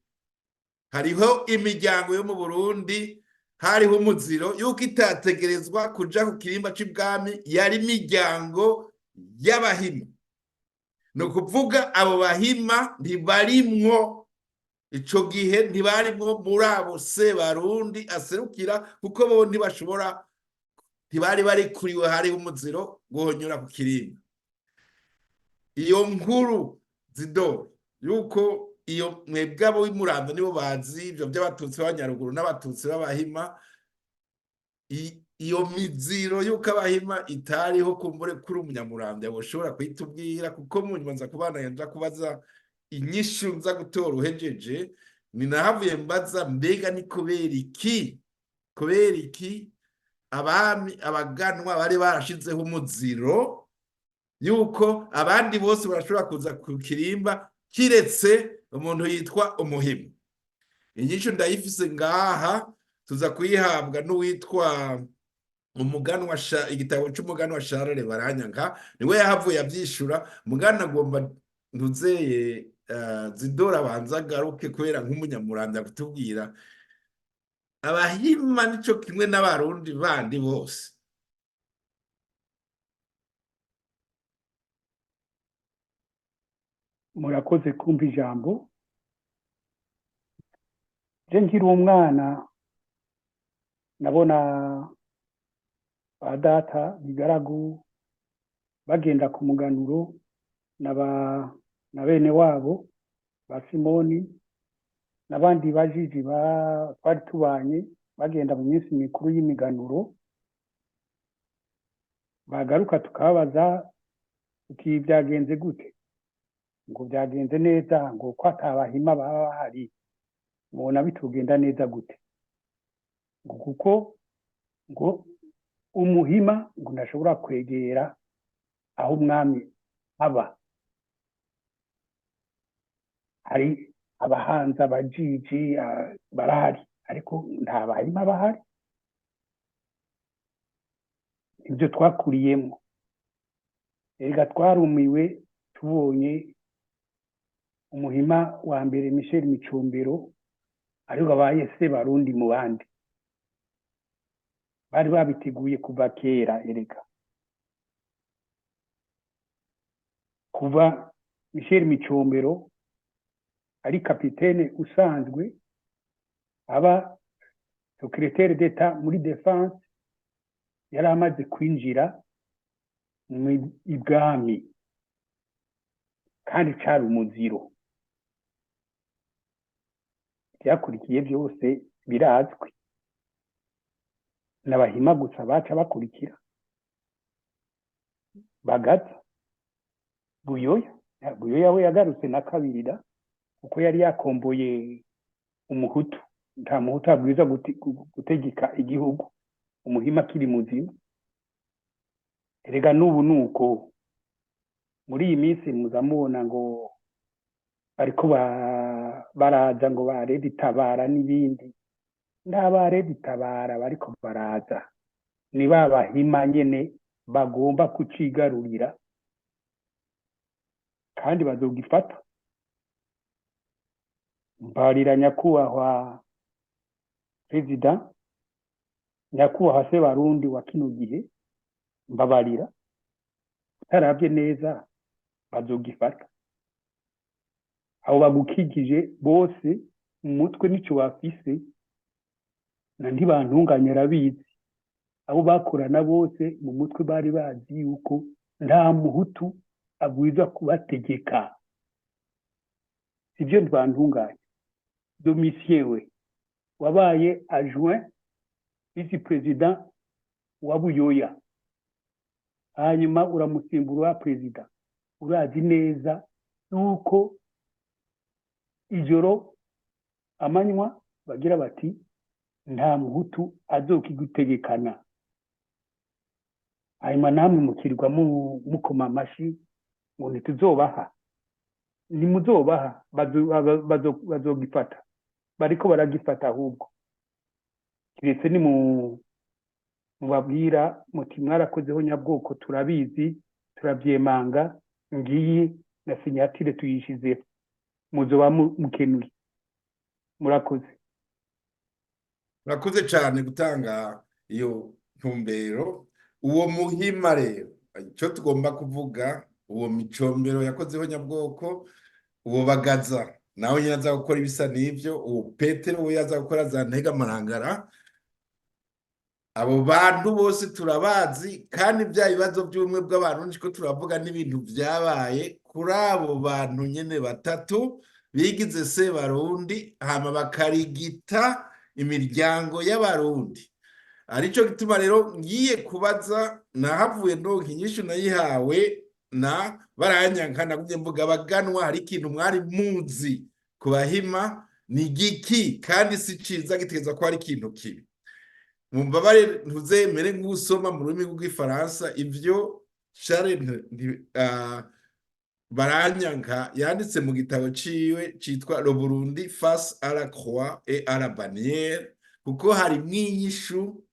hariho imiryango yo mu Burundi hariho umuziro yuko itategerezwa kuja ku kirimba c'ibwami, yari imiryango y'Abahima. Ni ukuvuga abo Bahima ntibarimwo ico gihe, ntibarimwo muri abo Sebarundi aserukira, kuko bo ntibashobora, ntibari barikuriwe, hariho umuziro guhonyora ku kirimba. Iyo nkuru Zidoro yuko iyo mwebwe abo w'iMuramvya nibo bazi ivyo by'Abatutsi b'Abanyaruguru n'Abatutsi b'Abahima, iyo miziro yuko Abahima itariho, kumbure kuri Umunyamuramvya boshobora kuyitubwira, kuko mu nyuma nza kubana nja kubaza inyishu nza gutora uhejeje. Ni nahavuye mbaza: mbega ni kubera iki, kubera iki abami, abaganwa bari barashizeho umuziro yuko abandi bose barashobora kuza ku kirimba kiretse umuntu yitwa Umuhima? Inyishu ndayifise ngaha, tuza kuyihabwa n'uwitwa umuganwa, igitabo c'umuganwa Charles Baranyanka, niwe yahavuye avyishura. Mugana agomba ntuzeye Zidora abanza agaruke, kubera nk'Umunyamuramvya kutubwira Abahima nico kimwe n'Abarundi bandi bose. Murakoze kumva ijambo. Je nkiri umwana nabona ba data bigaragu bagenda ku muganuro na bene wabo ba Simoni n'abandi bajiji twari tubanye, bagenda mu minsi mikuru y'imiganuro, bagaruka tukababaza uti byagenze gute? Ngo byagenze neza, ngo ko atabahima baba bahari mubona bitugenda neza gute? Ngo kuko ngo Umuhima ngo ntashobora kwegera aho umwami aba. Hari abahanza, abajiji barahari, ariko nta Bahima bahari. Ibyo twakuriyemo, erega twarumiwe tubonye Umuhima wa mbere Michel Micombero ariko abaye se Barundi mu bandi bari babiteguye kuva kera. Erega kuva Michel Micombero ari kapitene usanzwe, aba secrétaire d'État muri défense, yari amaze kwinjira mu ibwami, kandi cari umuziro. Ivyakurikiye byose birazwi, n'Abahima gusa baca bakurikira Bagaza, Buyoya. Buyoya we yagarutse na kabiri da, kuko yari yakomboye Umuhutu. Nta Muhutu abwirizwa gutegeka igihugu Umuhima akiri muzima. Erega n'ubu nuko muri iyi minsi muza mubona ngo bariko baraza ngo ba Tabara n'ibindi. Nta ba Tabara bariko baraza, ni ba Bahima nyene bagomba kucigarurira, kandi bazogifata. Mbarira nyakubahwa perezida, nyakubahwa se Barundi wa kino gihe, mbabarira, utaravye neza bazogifata. Abo bagukikije bose mu mutwe nico bafise, na Ntibantunganya arabizi. Abo bakorana bose mu mutwe bari bazi yuko nta Muhutu abwirizwa kubategeka. Sivyo Ntibantunganya? Domitien we wabaye adjoint vice président wa Buyoya, hanyuma uramusimbura wa perezida, urazi neza yuko ijoro amanywa bagira bati nta Muhutu azokigutegekana. Hanyuma namwe mukirirwa mukoma amashi ngo ntituzobaha. Nimuzobaha, bazogifata, bariko baragifata ahubwo, kiretse ni mu mubabwira muti mwarakozeho nyabwoko, turabizi, turavyemanga, ngiyi na signature tuyishizeho, muzoba mukenuye. Murakoze. Murakoze cyane gutanga iyo ntumbero. Uwo muhima rero, icyo tugomba kuvuga, uwo Micombero yakozeho nyabwoko, uwo Bagaza nawe nyine aza gukora ibisa n'ibyo, uwo Petero we aza gukora za Ntega Marangara. Abo bantu bose turabazi, kandi bya bibazo by'ubumwe bw'abantu ko turavuga n'ibintu byabaye kuri abo bantu nyine batatu bigize Sebarundi, hama bakarigita imiryango y'Abarundi. Aricyo gituma rero ngiye kubaza, nahavuye ndonka inyishu nayihawe na Baranyanka. Nagumye mvuga baganwa, hari ikintu mwari muzi ku Bahima, ni giki? Kandi si ciza, gitegerezwa ko ari ikintu kibi. Mumbabare, ntuzemere nk'usoma mu rurimi rw'Igifaransa ivyo Charles Baranyanka yanditse mu gitabo ciwe citwa Le Burundi face à la croix et à la bannière, kuko harimwo inyishu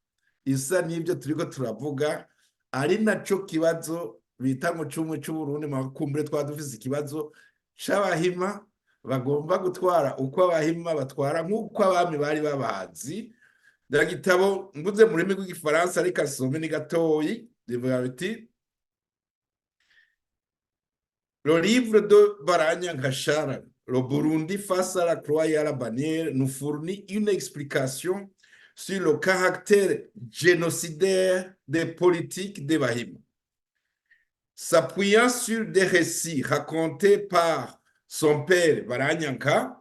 isa n'ibyo turiko turavuga, ari naco kibazo bita ngo cumwe c'Uburundi. Makumbure twaba dufise ikibazo c'Abahima bagomba gutwara uko Abahima batwara, nk'uko abami bari babazi. Da gitabo mvuze mu rurimi rw'Igifaransa, ariko asome ni gatoyi, rivuga biti: "Le livre de Baranyanka Charles, Le Burundi face à la croix et à la bannière, nous fournit une explication sur le caractère génocidaire des politiques des Bahima. S'appuyant sur des récits racontés par son père Baranyanka,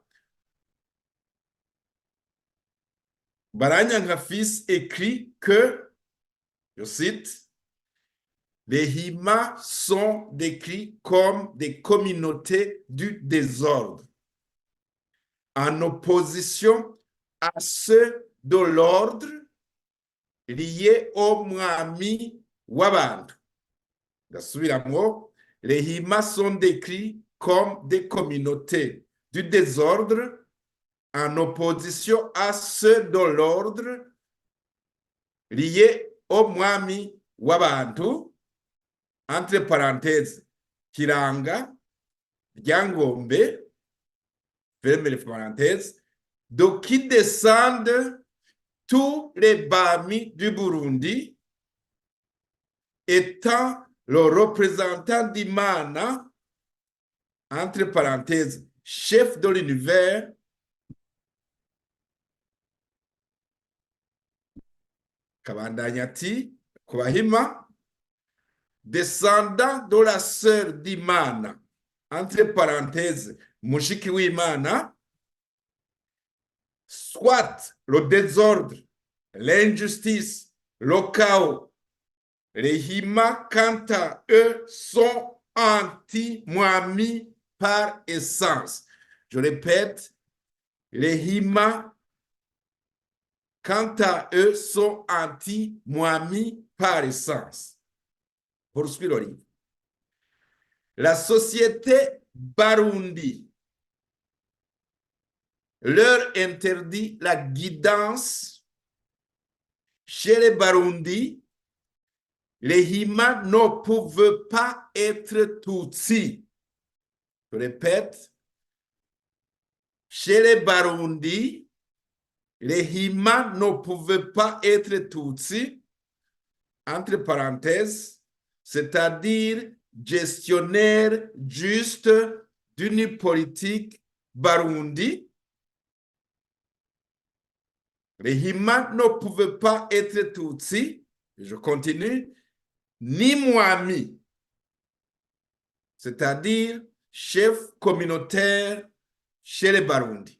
Baranyanka fils écrit que, je cite, les Hima sont décrits comme des communautés du désordre, en opposition à ceux de l'ordre liés au Mwami w'abantu." Ndasubiramwo: les Hima sont décrits comme des communautés du désordre en opposition à ceux de l'ordre liés au Mwami w'abantu, entre parenthèses, Kiranga, Ryangombe, ferme les parenthèses, de qui descendent tous les Bami du Burundi, étant le représentant d'Imana, entre parenthèses, chef de l'univers, Kabandanya ati, ku Bahima, descendant de la sœur d'Imana, entre parenthèses, mushiki w'Imana, soit le désordre, l'injustice, le chaos. Les Hima, quant à eux, sont anti-Mwami par essence. Je répète, les Hima, quant à eux, sont anti-Mwami par essence. Poursuit le livre. La société Barundi leur interdit la guidance. Chez les Barundi, les Hima ne pouvaient pas être Tutsis. Je répète, chez les Barundi, les Hima ne pouvaient pas être Tutsis, entre parenthèses, c'est-à-dire gestionnaire juste d'une politique Barundi. Les Hima ne pouvaient pas être Tutsis, je continue, ni Mwami, c'est-à-dire chef communautaire chez les Barundi.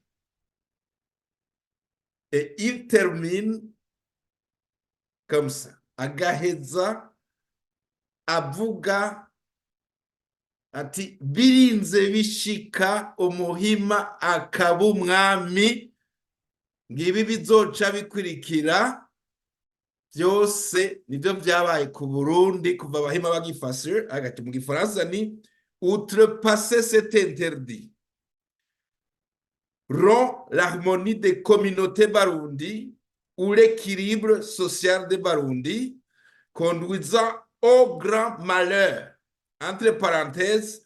Et il termine comme ça. Agaheza avuga ati birinze bishika umuhima akaba umwami, ngibi bizoca bikurikira byose. Nibyo byabaye ku Burundi kuva Abahima bagifashe. Agati mu Gifaransa ni: Outrepasser cet interdit rompt l'harmonie des communautés Barundi ou l'équilibre social des Barundi, conduisant au grand malheur. Entre parenthèses,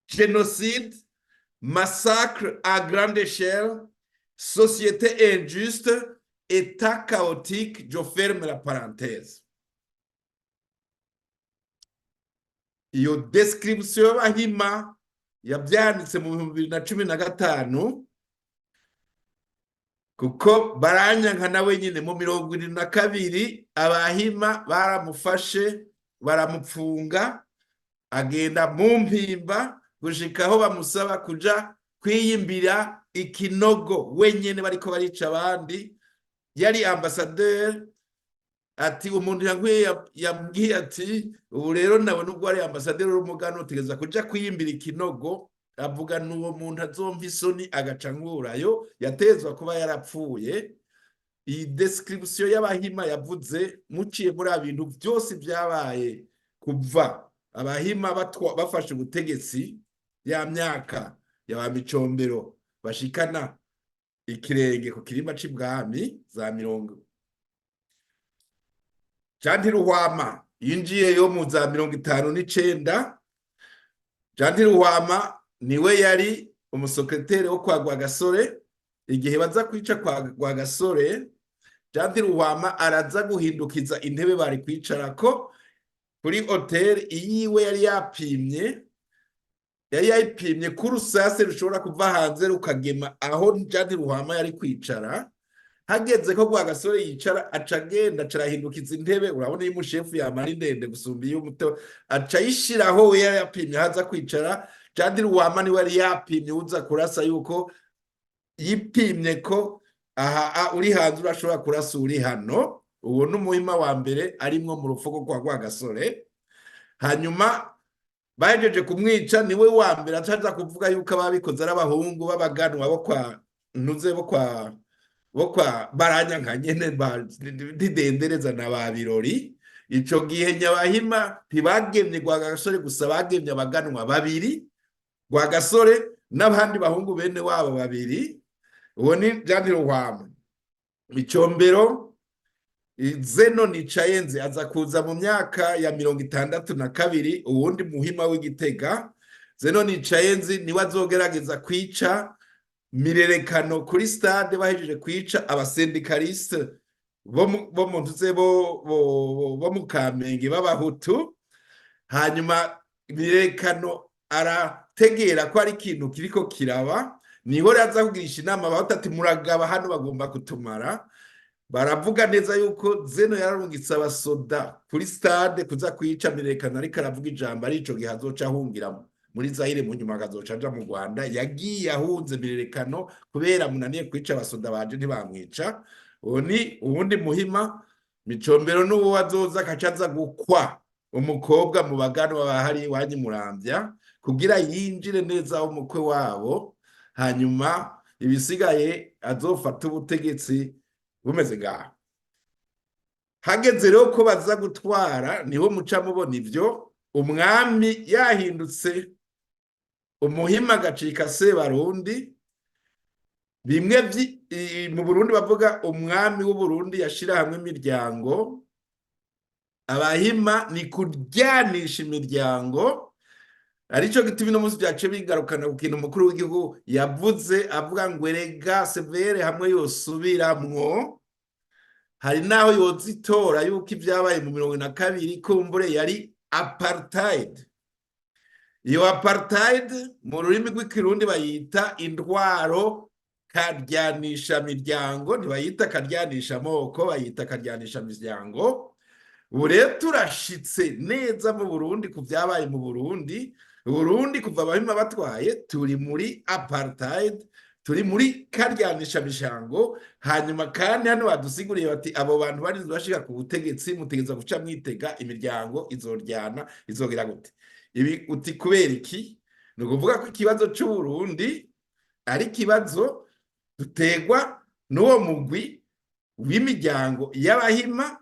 génocide, massacre à grande échelle, société injuste, état chaotique, je ferme la parenthèse. Iyo description y'Abahima yabyanditse mu 2015, kuko Baranyanka nawe nyine mu 72 Abahima baramufashe, baramupfunga, agenda mu Mpimba gushika aho bamusaba kuja kwiyimbira ikinogo wenyene, bariko barica abandi. Yari ambasaderi, ati umuntu yankwiye yambwiye ati ubu rero nawe nubwo ari ambasaderi w'umugano utegereza kuja kwiyimbira ikinogo. Avuga n'uwo muntu azomva isoni agaca nkurayo, yatezwa kuba yarapfuye. Iyi description y'Abahima yavuze muciye muri bintu byose byabaye kuva Abahima bafashe ubutegetsi, ya myaka ya ba Micombero bashikana ikirenge ku kirimba c'ibwami za mirongo. Jean Ntiruhwama yinjiyeyo mu za 59. Jean Ntiruhwama niwe yari umusekreteri wo kwa Rwagasore. Igihe baza kwica kwa Rwagasore, Jean Ntiruhwama araza guhindukiza intebe bari kwicarako kuri hoteli iyiwe yari yapimye, yari yayipimye ko urusase rushobora kuva hanze rukagema aho Jean Ntiruhwama yari kwicara. Hageze ko Rwagasore yicara, aca agenda aca arahindukiza intebe. Urabona iyo umushefu yamara indende gusumba iyo umuto, aca ayishiraho we yari yapimye ahaza kwicara. Jean Ntiruhwama niwe yari yapimye uza kurasa, yuko yipimye ko aha uri hanze urashobora kurasa uri hano. Uwo ni umuhima wa mbere arimwo mu rufuko kwa Rwagasore. Hanyuma bahejeje kumwica, niwe wa mbere acaza kuvuga yuko ababikoze ari abahungu b'abaganwa bo kwa ntuze, bo kwa Baranyanka nyene, ntidendereza na ba Birori. Ico gihe Nyabahima ntibagemye Rwagasore gusa, bagemye abaganwa babiri, Rwagasore n'abandi bahungu bene wabo babiri. Uwo ni Jean Ntiruhwama. Micombero, Zeno Nicayenze aza kuza mu myaka ya 62, uwundi muhima w'Igitega. Zeno Nicayenzi niwe azogerageza kwica Mirerekano kuri stade, bahejeje kwica abasyndicaliste bo mu ntuze bo mu Kamenge b'Abahutu. Hanyuma Mirerekano arategera ko ari ikintu kiriko kiraba, niho rero aza kugirisha inama Abahutu ati muragaba, hano bagomba kutumara. Baravuga neza yuko Zeno yararungitse abasoda kuri stade kuza kwica Mirerekano ariko aravuga ijambo. Ari ico gihe azoca ahungira muri Zaire, mu nyuma akazoca aja mu Rwanda. Yagiye ahunze Mirerekano kubera munaniye kwica abasoda baje ntibamwica. Uwo ni uwundi muhima. Micombero n'uwo azoza akaca aza gukwa umukobwa mu baganwa bahari iwanyu Muramvya kugira yinjire neza umukwe wabo, hanyuma ibisigaye azofata ubutegetsi bumeze ngaho. Hageze rero ko baza gutwara, niho muca mubona ivyo umwami yahindutse umuhima agacika Sebarundi. Bimwe mu Burundi bavuga umwami w'Uburundi yashira hamwe imiryango, Abahima ni kuryanisha imiryango. Arico gituma ino munsi byaciye bigarukana ku kintu umukuru w'igihugu yavuze, avuga ngo erega CVR hamwe yosubiramwo, hari naho yozitora yuko ibyabaye mu 42 kumbure yari apartheid. Iyo apartheid mu rurimi rw'Ikirundi bayita intwaro karyanisha miryango, ntibayita karyanisha amoko, bayita karyanisha miryango. Ubu rero turashitse neza mu Burundi ku byabaye mu Burundi. Burundi kuva Abahima batwaye turi muri apartheid, turi muri karyanisha mishango. Hanyuma kandi hano badusiguriye bati abo bantu barinze bashika ku butegetsi, mutegeza guca mwitega imiryango izoryana, izogira gute. Ibi uti kubera iki? Ni ukuvuga ko ikibazo c'Uburundi ari ikibazo dutegwa n'uwo mugwi w'imiryango y'Abahima.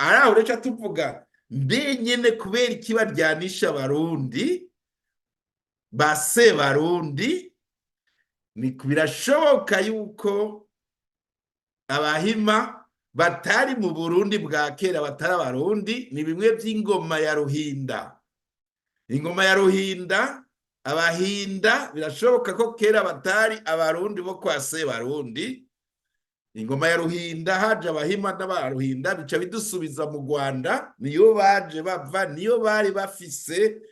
Ari aho reka tuvuga mbe nyene kubera iki baryanisha Abarundi. Ba Sebarundi, ni birashoboka yuko Abahima batari mu Burundi bwa kera, batari Abarundi. Ni bimwe by'ingoma ya Ruhinda. Ingoma ya Ruhinda, Abahinda birashoboka ko kera batari Abarundi bo kwa Sebarundi. Ingoma ya Ruhinda, haje Abahima n'Abaruhinda, bica bidusubiza mu Rwanda. Niyo baje bava, niyo bari bafise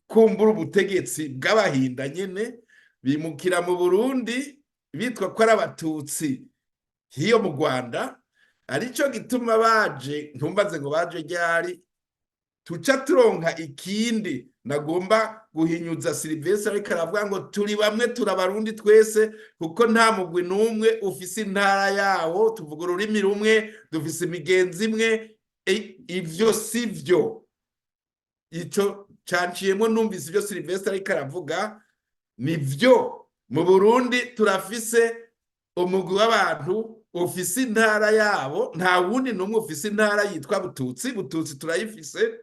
kumbura ubutegetsi bw'Abahinda nyene, bimukira mu Burundi bitwa ko ari Abatutsi hiyo mu Rwanda. Arico gituma baje, ntumbaze ngo baje ryari. Tuca turonka ikindi nagomba guhinyuza Silvestre, ariko aravuga ngo turi bamwe, turabarundi twese, kuko nta mugwi n'umwe ufise intara yawo, tuvuga ururimi rumwe, dufise imigenzi imwe. Ivyo si vyo. Ico canciyemwo numvise ivyo Silvestre ariko aravuga. Nivyo, mu Burundi turafise umugwi w'abantu ufise intara yabo, nta wundi n'umwe ufise intara yitwa Bututsi. Bututsi turayifise.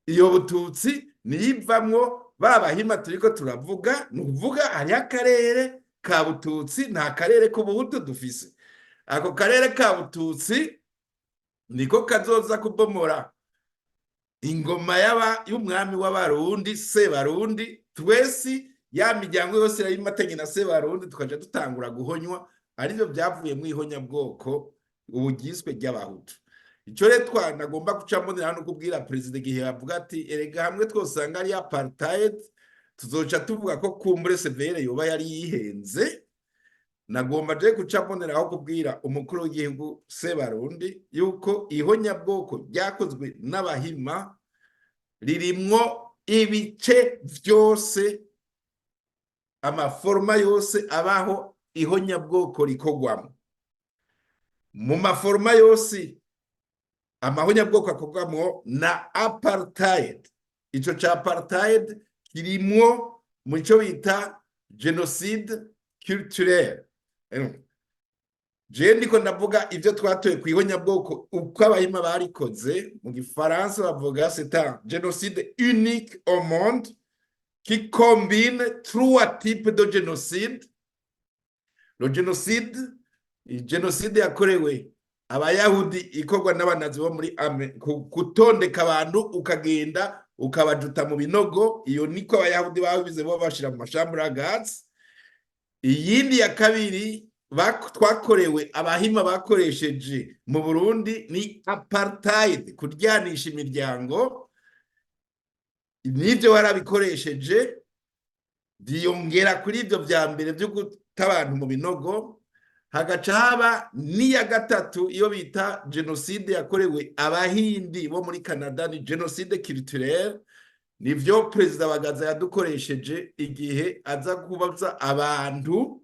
Iyo Bututsi niyivamwo ba Bahima turiko turavuga. Ni ukuvuga hariho akarere ka Bututsi, nta karere k'Ubuhutu dufise. Ako karere ka Bututsi niko kazoza kubomora ingoma y'aba y'umwami w'Abarundi Sebarundi. Twese, ya miryango yose yayimatanye na Sebarundi, tukaja dutangura guhonywa, arivyo byavuye mu ihonyabwoko ubu ryiswe ry'Abahutu. Ico rero twanagomba guca mbonera hano kubwira perezida, igihe bavuga ati erega hamwe twosanga ari apartheid, tuzoca tuvuga ko kumbure CVR yoba yari yihenze. Nagomba je guca mboneraho kubwira umukuru w'igihugu Sebarundi yuko ihonyabwoko ryakozwe n'Abahima ririmwo ibice vyose, ama formes yose abaho ihonyabwoko rikogwamo. Mu ma formes yose amahonyabwoko akorwamwo na apartheid, ico ca apartheid kirimwo mu cyo bita génocide culturel. Je ndiko ndavuga ivyo twatoye ku ihonyabwoko uko Abahima barikoze. Mu gifaransa bavuga: "C'est un génocide unique au monde qui combine trois types de génocide." Le génocide, génocide yakorewe Abayahudi ikorwa n'Abanazi bo muri ame gutondeka abantu, ukagenda ukabajuta mu binogo. Iyo niko Abayahudi babize, bo bashira mu ma chambres à gaz. Iyindi ya kabiri twakorewe, Abahima bakoresheje mu Burundi, ni apartheid, kuryanisha imiryango. Nibyo warabikoresheje, byiyongera kuri ibyo vya mbere byo guta abantu mu binogo. Hagaca haba n'iya gatatu, iyo bita génocide yakorewe Abahindi bo muri Canada, ni génocide culturelle. Nivyo perezida Bagaza yadukoresheje igihe aza kubaza abantu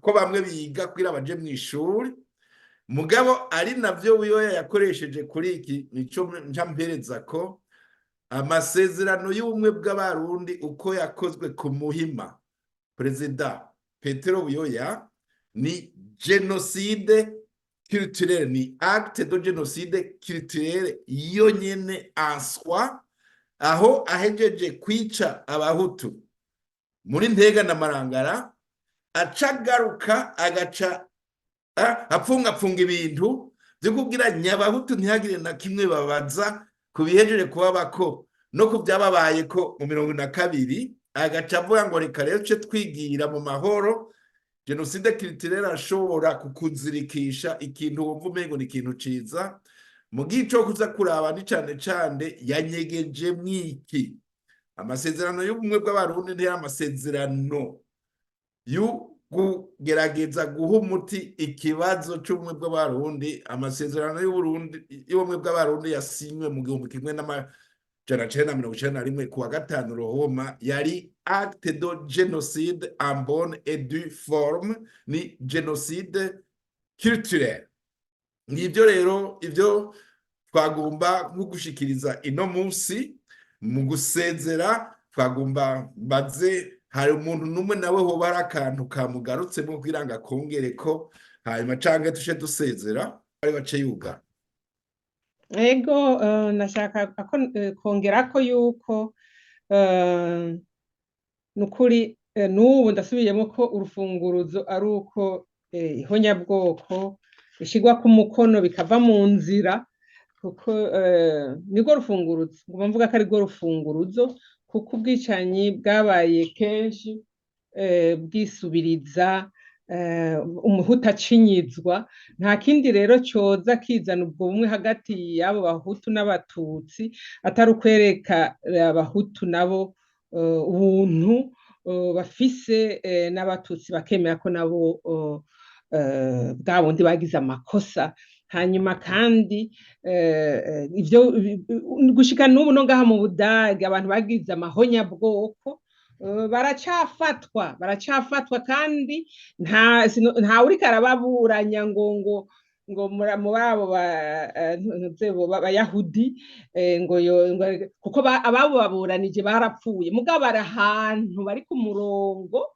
ko bamwe biga kugira baje mu ishuri. Mugabo ari navyo Buyoya yakoresheje kuri iki. Nico nca mpereza ko amasezerano y'ubumwe bw'Abarundi uko yakozwe ku Muhima, perezida Petero Buyoya, ni génocide culturelle, ni acte de génocide culturelle yonyene en soi, aho ahejeje kwica Abahutu muri Ntega na Marangara, aca agaruka agaca apfungapfunga ibintu byo kugira Nyabahutu ntihagire na kimwe babaza ku bihejeje kubabako no ku byababayeko mu 42, agaca avuga ngo reka rero ce twigira mu mahoro. Génocide culturelle ashobora kukuzirikisha ikintu wumva umengo ni ikintu ciza, mu gihe co kuza kuraba ni cane cane yanyegeje mwiki. Amasezerano y'ubumwe bw'Abarundi ntiyari amasezerano yo kugerageza guha umuti ikibazo c'ubumwe bw'Abarundi. Amasezerano y'Uburundi, y'ubumwe bw'Abarundi, yasinywe mu 1991 kuwa 5 Ruhuma, yari acte de génocide en bonne et due forme, ni génocide culturelle. Ngibyo rero ibyo twagomba nko gushikiriza ino munsi mu gusezera. Twagomba mbaze, hari umuntu n'umwe nawe hoba hari akantu kamugarutsemo kugira ngo akongere ko, hanyuma canke tushe dusezera, ari bace yugara? Ego, nashaka kongerako yuko Ni ukuri, n'ubu ndasubiyemo ko urufunguruzo ari uko ihonyabwoko ishigwa ku mukono, bikava mu nzira, kuko nirwo rufunguruzo. Nguma mvuga ko arirwo rufunguruzo, kuko ubwicanyi bwabaye kenshi, bwisubiriza, umuhutu acinyizwa. Nta kindi rero coza kizana ubwo bumwe hagati y'abo bahutu n'abatutsi atari ukwereka abahutu nabo ubuntu bafise, n'abatutsi bakemera ko nabo bwa bundi bagize amakosa. Hanyuma kandi ivyo gushika n'ubu no ngaha mu Budage, abantu bagize amahonyabwoko baracafatwa, baracafatwa, kandi nta uriko arababuranya ngo muri abo bayahudi, ngo yo, kuko ababo baburanije barapfuye, mugabo bari ahantu bari ku murongo.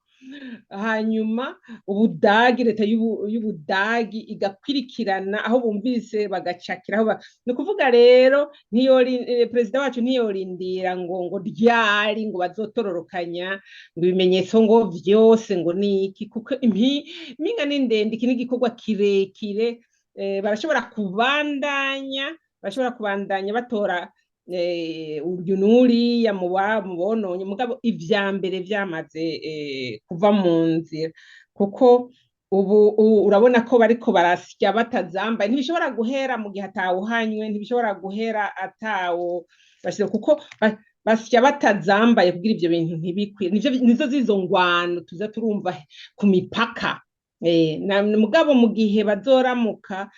Hanyuma Ubudagi, leta y'Ubudagi igakwirikirana aho bumvise bagacakira aho. Ni ukuvuga rero perezida wacu ntiyorindira ngo ryari ngo bazotororokanya ngo ibimenyetso ngo vyose ngo niki, kuko impinga ni ndende. Iki ni igikorwa kirekire. Barashobora kubandanya batora uyu n'uriya mu bononye, mugabo ivya mbere vyamaze kuva mu nzira, kuko ubu urabona ko bariko barasya batazambaye. Ntibishobora guhera mu gihe atawuhanywe, ntibishobora guhera atawo bashize, kuko basya batazambaye kugira ivyo bintu ntibikwire. Nizo zizo ngwano tuza turumva ku mipaka. Mugabo mu gihe bazoramuka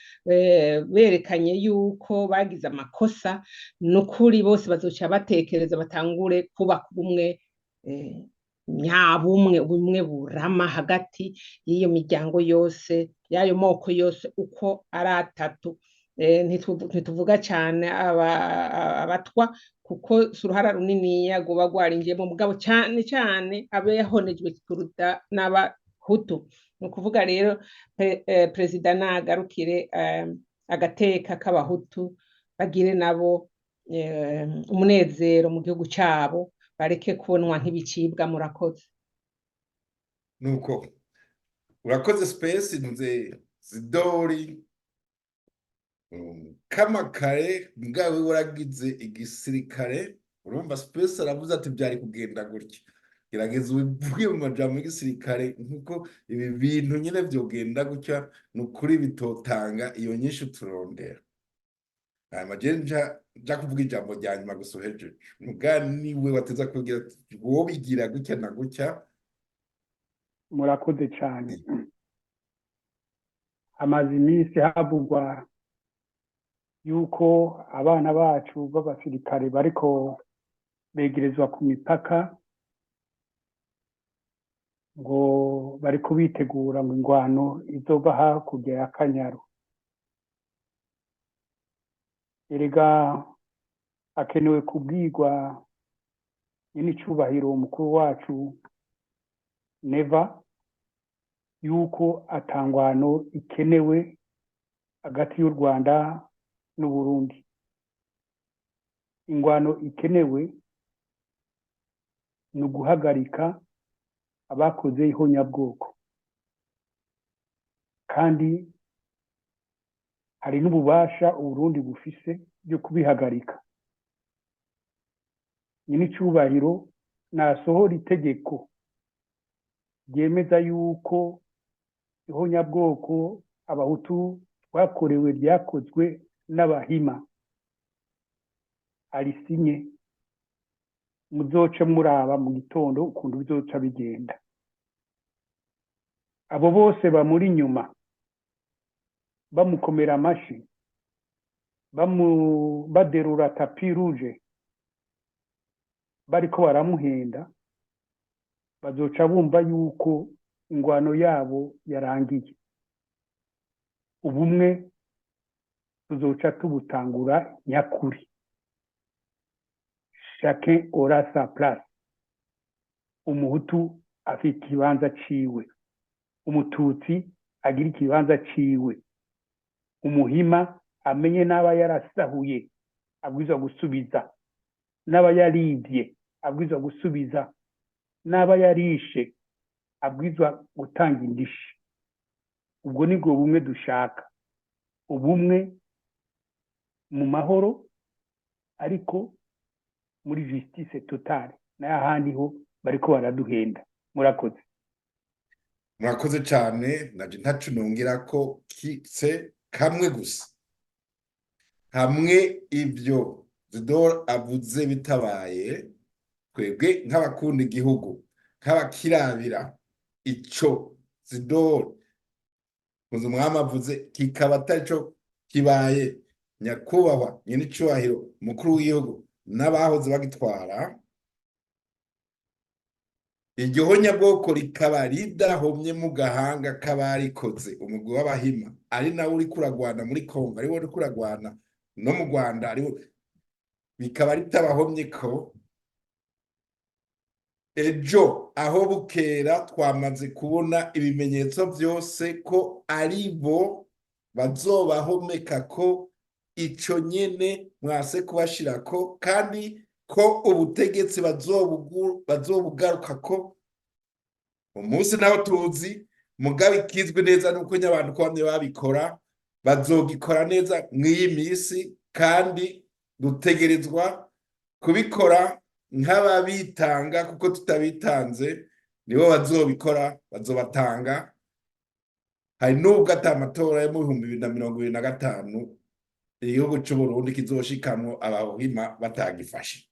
berekanye yuko bagize amakosa, nukuri bose bazoca batekereza, batangure kubaka ubumwe nyabumwe, ubumwe burama hagati y'iyo miryango yose, y'ayo moko yose uko ari atatu. Ntituvuga cane abatwa, kuko si uruhara runiniya rwoba rwarinjiyemo, mugabo cane cane abahonejwe kuruta n'abahutu. Ni ukuvuga rero perezida nagarukire agateka k'abahutu, bagire nabo umunezero mu gihugu cabo, bareke kubonwa nk'ibicibwa. Murakoze. Nuko urakoze space nze zidori kamakare bwawe waragize igisirikare. Urumva space aravuze ati byari kugenda gutya. Gerageza ubivuge mu majambo y'igisirikare, nkuko ibi bintu nyine vyogenda gutya, ni ukuri bitotanga iyo nyinshi turondera. Hanyuma je nja kuvuga ijambo rya nyuma gusa uhejeje, muga niwe wateza kugira ati wowe bigira gutya na gutya. Murakoze cyane. Hamaze iminsi havugwa yuko abana bacu b'abasirikare bariko begerezwa ku mipaka, ngo bariko bitegura ngo ingwano izova hakurya ya Kanyaru. Erega hakenewe kubwirwa nyene umukuru wacu Neva yuko atangwano ikenewe hagati y'u Rwanda n'Uburundi. Ingwano ikenewe ni uguhagarika abakoze ihonyabwoko, kandi hari n'ububasha Uburundi bufise byo kubihagarika. Nyir'icyubahiro nasohora itegeko ryemeza yuko ihonyabwoko abahutu twakorewe ryakozwe n'abahima, arisinye, muzoce muraba mu gitondo ukuntu bizoca bigenda. Abo bose bamuri inyuma bamukomera amashi, baderura tapis rouge, bariko baramuhenda, bazoca bumva yuko ingwano yabo yarangiye. Ubumwe tuzoca tubutangura nyakuri. Chacun aura sa place. Umuhutu afite ikibanza ciwe, umututsi agira ikibanza ciwe, umuhima amenye n'aba yarasahuye abwirizwa gusubiza, n'aba yarivye. Abwirizwa gusubiza, n'aba yarishe abwirizwa gutanga indishi. Ubwo nibwo bumwe dushaka, ubumwe mu mahoro, ariko muri justice totale. Nayo ahandi ho bariko baraduhenda. Murakoze. Murakoze cyane. Naje ntaco nongera ko kitse kamwe gusa. Hamwe ibyo Zidore avuze bitabaye, twebwe nk'abakunda igihugu, nk'abakirabira ico Zidore umwami avuze kikaba atarico kibaye, nyakubahwa nyen'icubahiro umukuru w'igihugu n'abahoze bagitwara, iryo honyabwoko rikaba ridahomye mu gahanga k'abarikoze, umugwi w'Abahima ari nawe uriko uragwana muri Kongo, ari wo uriko uragwana no mu Rwanda, ariwo bikaba ritabahomye, ko ejo aho bukera twamaze kubona ibimenyetso byose ko ari bo bazobahomeka, ko ico nyene mwase kubashirako, kandi ko ubutegetsi bazobugaruka ko umunsi naho tuzi. Mugabo ikizwi neza nuko nyabantu ko bamwe babikora bazogikora neza mw'iyi minsi, kandi dutegerezwa kubikora nk'ababitanga, kuko tutabitanze nibo bazobikora, bazobatanga. Hari nubwo ata amatora yo mu 2025 igihugu c'Uburundi kizoshikamwo abahima batagifashe.